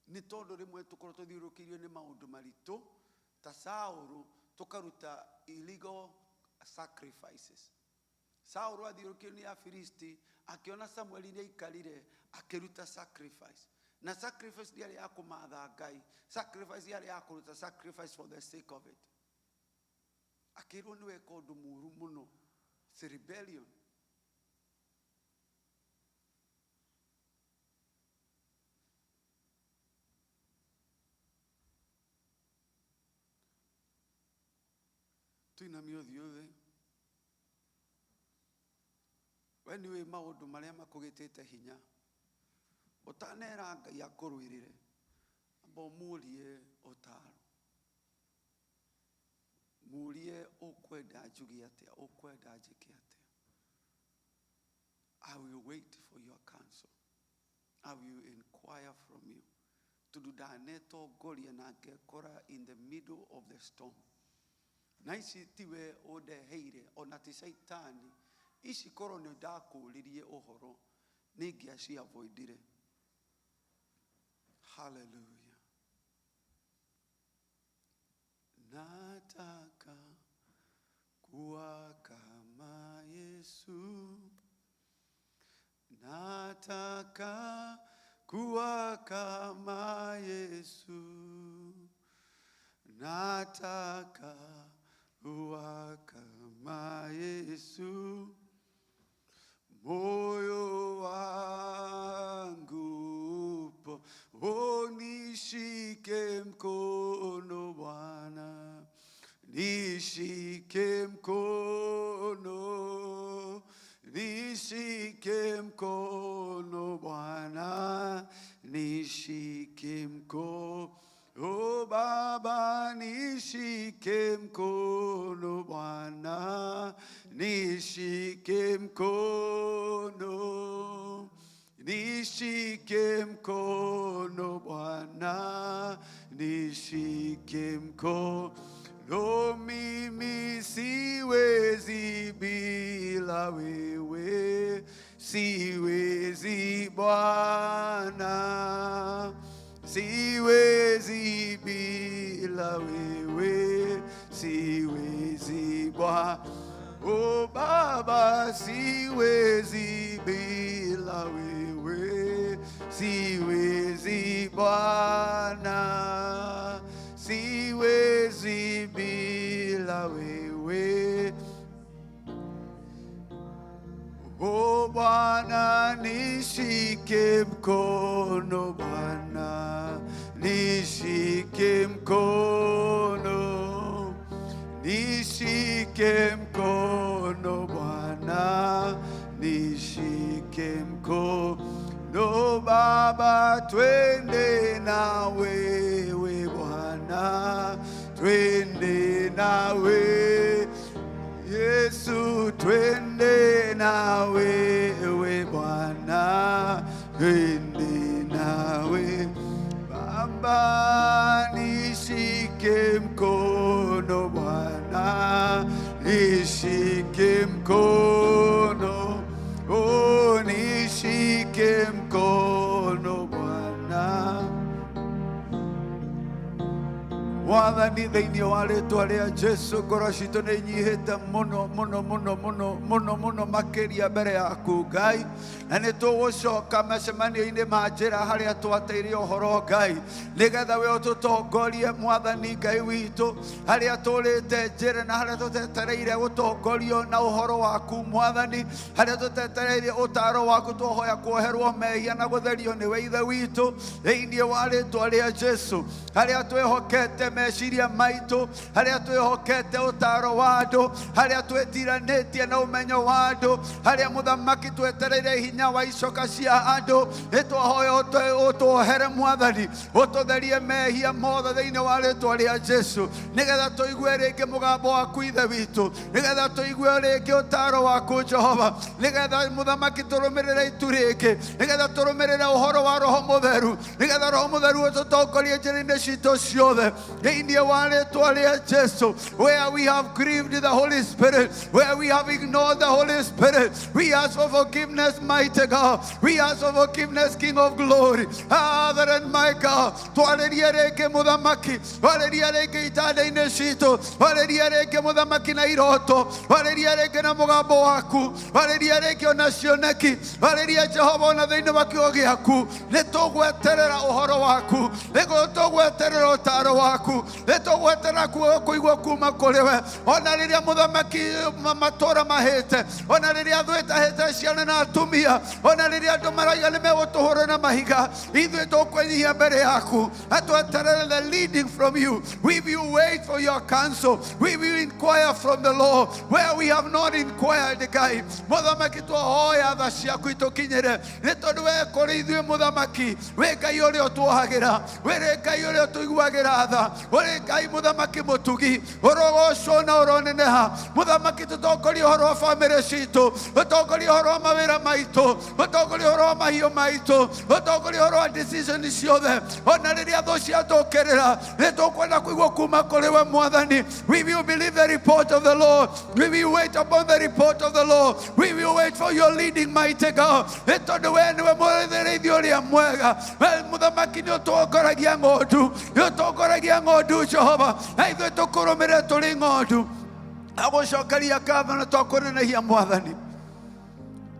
Nĩ tondũ rĩmwe tũkorwo tũthiũrũrũkĩirio nĩ maũndũ maritũ ta Saũlũ, tũkaruta illegal sacrifices. Saũlũ athiũrũrũkĩirio nĩ Afilisti, akĩona Samueli nĩ aikarire, akĩruta sacrifice. Na sacrifice ndĩarĩ ya kũmatha Ngai, sacrifice yarĩ ya kũruta sacrifice for the sake of it. Akĩrwo nĩ weka ũndũ mũũru mũno. It's a rebellion. Tuinamie ũthiũ thĩ. We nĩũĩ maũndũ marĩa makũgĩtĩte hinya. Ũtanera Ngai akũrũĩrĩre, amba ũmũrie ũtaaro. Mũrie ũkwenda njuge atĩa, ũkwenda njĩke atĩa. I will wait for your counsel. I will inquire from you. Tondũ ndanetongoria na ngekora in the middle of the storm. Na ici tiwe ũndeheire, ona ti Shaitani. Ici korwo nĩ ndakũririe ũhoro, nĩ ingĩaciavoidire. Hallelujah. Nataka kuwa kama Nataka kuwa kama Yesu, nataka kuwa kama Yesu, moyo wangu upo, unishike mkono Bwana, nishike mkono, nishike mkono Bwana, nishike mkono. O Baba, nishike mkono Bwana, nishike mkono, nishike mkono Bwana, nishike mkono. Mimi siwezi bila wewe, siwezi Bwana, siwezi bila wewe, siwezi Bwana. O Baba, siwezi bila wewe, siwezi Bwana, siwezi bila wewe. O Bwana, nishike mkono Bwana, nishike mkono, nishike mkono Bwana, nishike mkono Baba, twende na wewe Bwana, twende nawe Yesu, twende na wewe Bwana, twende nawe Baba, nishike mkono Bwana, nishike mkono, oh, nishike mkono Bwana. Mwathani thĩinĩ wa rĩtwa rĩa Jesu, ngoro citũ nĩ inyihĩte mũno mũno mũno mũno mũno mũno makĩria mbere yaku Ngai, na nĩ tũgũcoka macemanio-inĩ ma njĩra harĩa twateire ũhoro Ngai, nĩgetha we ũtũtongorie Mwathani Ngai witũ, harĩa tũrĩte njĩra na harĩa tũtetereire gũtongorio na ũhoro waku Mwathani, harĩa tũtetereire ũtaro waku, twahoya kuoherwo mehia na gũtherio nĩwe Ithe witũ thĩinĩ wa rĩtwa rĩa Jesu, harĩa twĩhokete meciria maitũ, harĩa twĩhokete ũtaro wa andũ, harĩa twĩtiranĩtie na ũmenyo wa andũ, harĩa mũthamaki twetereire hinya wa icoka cia andũ, nĩ twahoya ũtuohere Mwathani, ũtũtherie mehia mothe thĩinĩ wa rĩtwa rĩa Jesu, nĩgetha tũigue rĩngĩ mũgambo waku Ithe witũ, nĩgetha tũigue rĩngĩ ũtaro waku Jehova, nĩgetha mũthamaki tũrũmĩrĩre itu rĩngĩ, nĩgetha tũrũmĩrĩre ũhoro wa Roho Mũtheru, nĩgetha Roho Mũtheru ũtũtongorie njĩra-inĩ citũ ciothe thĩinĩ wa rĩtwa rĩa Jesu. Where we have grieved the Holy Spirit, where we have ignored the Holy Spirit, we ask for forgiveness, mighty God. We ask for forgiveness, King of glory. Father and my God, twarĩrie rĩngĩ mũthamaki, twarĩrie rĩngĩ itanda-inĩ citũ, twarĩrie rĩngĩ mũthamaki na iroto, twarĩrie rĩngĩ na mũgambo waku, twarĩrie rĩngĩ ona cioneki, twarĩrie Jehova ona thĩinĩ wa kiugo gĩaku. Nĩ tũgweterera ũhoro waku, nĩ tũgweterera ũtaro waku, nĩ tũgweterera kũigua kuma kũrĩ we, ona rĩrĩa mũthamaki matũra mahĩte, ona rĩrĩa thũ ĩtahĩte ciana na atumia, ona rĩrĩa andũ marauga nĩ megũtũhũra na mahiga, ithuĩ tũkwĩnyihia mbere yaku na tweterere the leading from you. We will wait for your counsel. We will inquire from the Lord where we have not inquired. Ngai mũthamaki, twahoya tha ciaku itũkinyĩre, nĩ tondũ we kũrĩ ithuĩ mũthamaki wĩ Ngai ũrĩa ũtuohagĩra, wĩ Ngai ũrĩa ũtũiguagĩra tha, ũrĩ Ngai mũthamaki mũtugi, ũrogocwo na ũroneneha. Mũthamaki, tũtongorie ũhoro wa bamĩrĩ citũ, ũtongorie ũhoro wa mawĩra maitũ, ũtongorie ũhoro wa mahiũ maitũ, ũtongorie ũhoro wa decision ciothe, ona rĩrĩa thũ ciatũkĩrĩra, nĩ tũkwenda kũigua kuma kũrĩ we Mwathani. We will believe the report of the Lord. We will wait upon the report of the Lord. We will wait for your leading, mighty God, nĩ tondũ we nĩwe mũrĩithi ũrĩa mwega. We mũthamaki nĩ ũtongoragia ng'ondu, nĩ ũtongoragia ng'ondu Jehova, na ithuĩ tũkũrũmĩrĩre tũrĩ ng'ondu, agũcokeria ngatho na twakũnenehia Mwathani.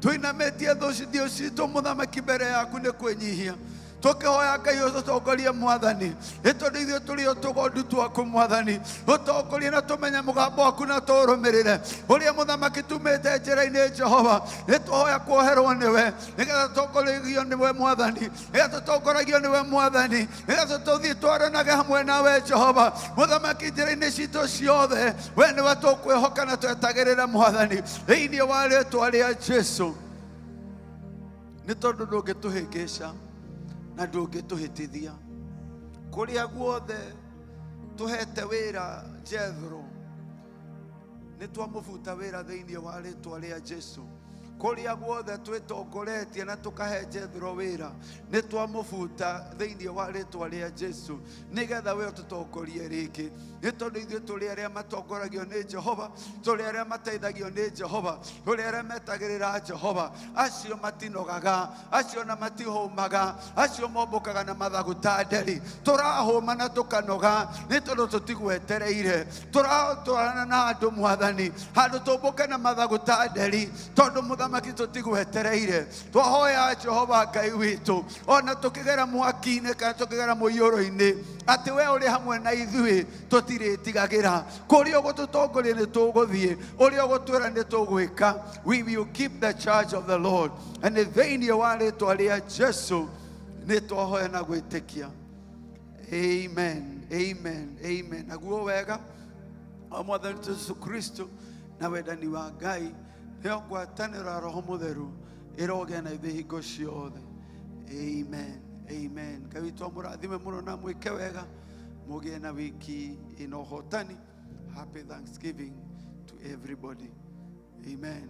Twinamitie thũ citũ mũthamaki mbere yaku nĩ kwĩnyihia. Tũkĩhoya Ngai ũtũtongorie mwathani, nĩ tondũ ithuĩ tũrĩ o tũgondu twaku mwathani. Ũtongorie na tũmenye mũgambo waku na tũũrũmĩrĩre. Ũrĩa mũthamaki tumĩte njĩra-inĩ Jehova, nĩ tũhoya kuoherwo nĩwe, nĩgetha tũtongoragio nĩwe mwathani, nĩgetha tũtongoragio nĩwe mwathani, nĩgetha tũthiĩ twaranage hamwe nawe Jehova. Mũthamaki njĩra-inĩ citũ ciothe, we nĩwe tũkwĩhoka na twetagĩrĩra mwathani, thĩinĩ wa rĩtwa rĩa Jesu. Nĩ tondũ ndũngĩtũhĩngĩca na ndũngĩtũhĩtithia. Kũrĩa guothe tũhete wĩra Jethro, nĩ twamũbuta wĩra thĩinĩ wa rĩtwa rĩa Jesu. Kũrĩa guothe twĩtongoretie na tũkahe Jethro wĩra, nĩ twamũbuta thĩinĩ wa rĩtwa rĩa Jesu, nĩgetha we ũtũtongorie rĩngĩ. Nĩ tondũ ithuĩ tũrĩ arĩa matongoragio nĩ Jehova, tũrĩ arĩa mateithagio nĩ Jehova, tũrĩ arĩa metagĩrĩra Jehova. Acio matinogaga, acio na matihũmaga, acio mombũkaga na mathagu ta nderi. Tũrahũma na tũkanoga nĩ tondũ tũtigwetereire. Tũratwarana na andũ mwathani, handũ tũmbũke na mathagu ta nderi, tondũ mũthamaki tũtigwetereire. Twahoya Jehova Ngai witũ, ona tũkĩgera mwaki-inĩ kana tũkĩgera mũiyũro-inĩ, atĩ we ũrĩ hamwe na ithuĩ, tũtirĩtigagĩra. Kũrĩa ũgũtũtongoria nĩ tũgũthiĩ, ũrĩa ũgũtwĩra nĩ tũgwĩka. We will keep the charge of the Lord. And thĩinĩ wa rĩtwa rĩa Jesu nĩ twahoya na gwĩtĩkia. Amen, amen, amen. Naguo wega wa mwathani Jesu Kristo na wendani wa Ngai nĩyo ngwatanĩro ya Roho Mũtheru ĩrogĩa na ithuĩ hingo ciothe. Amen, amen. Ngai witũ amũrathime mũno na mwĩke wega, mũgĩe na wiki ĩna ũhotani. Happy Thanksgiving to everybody. Amen.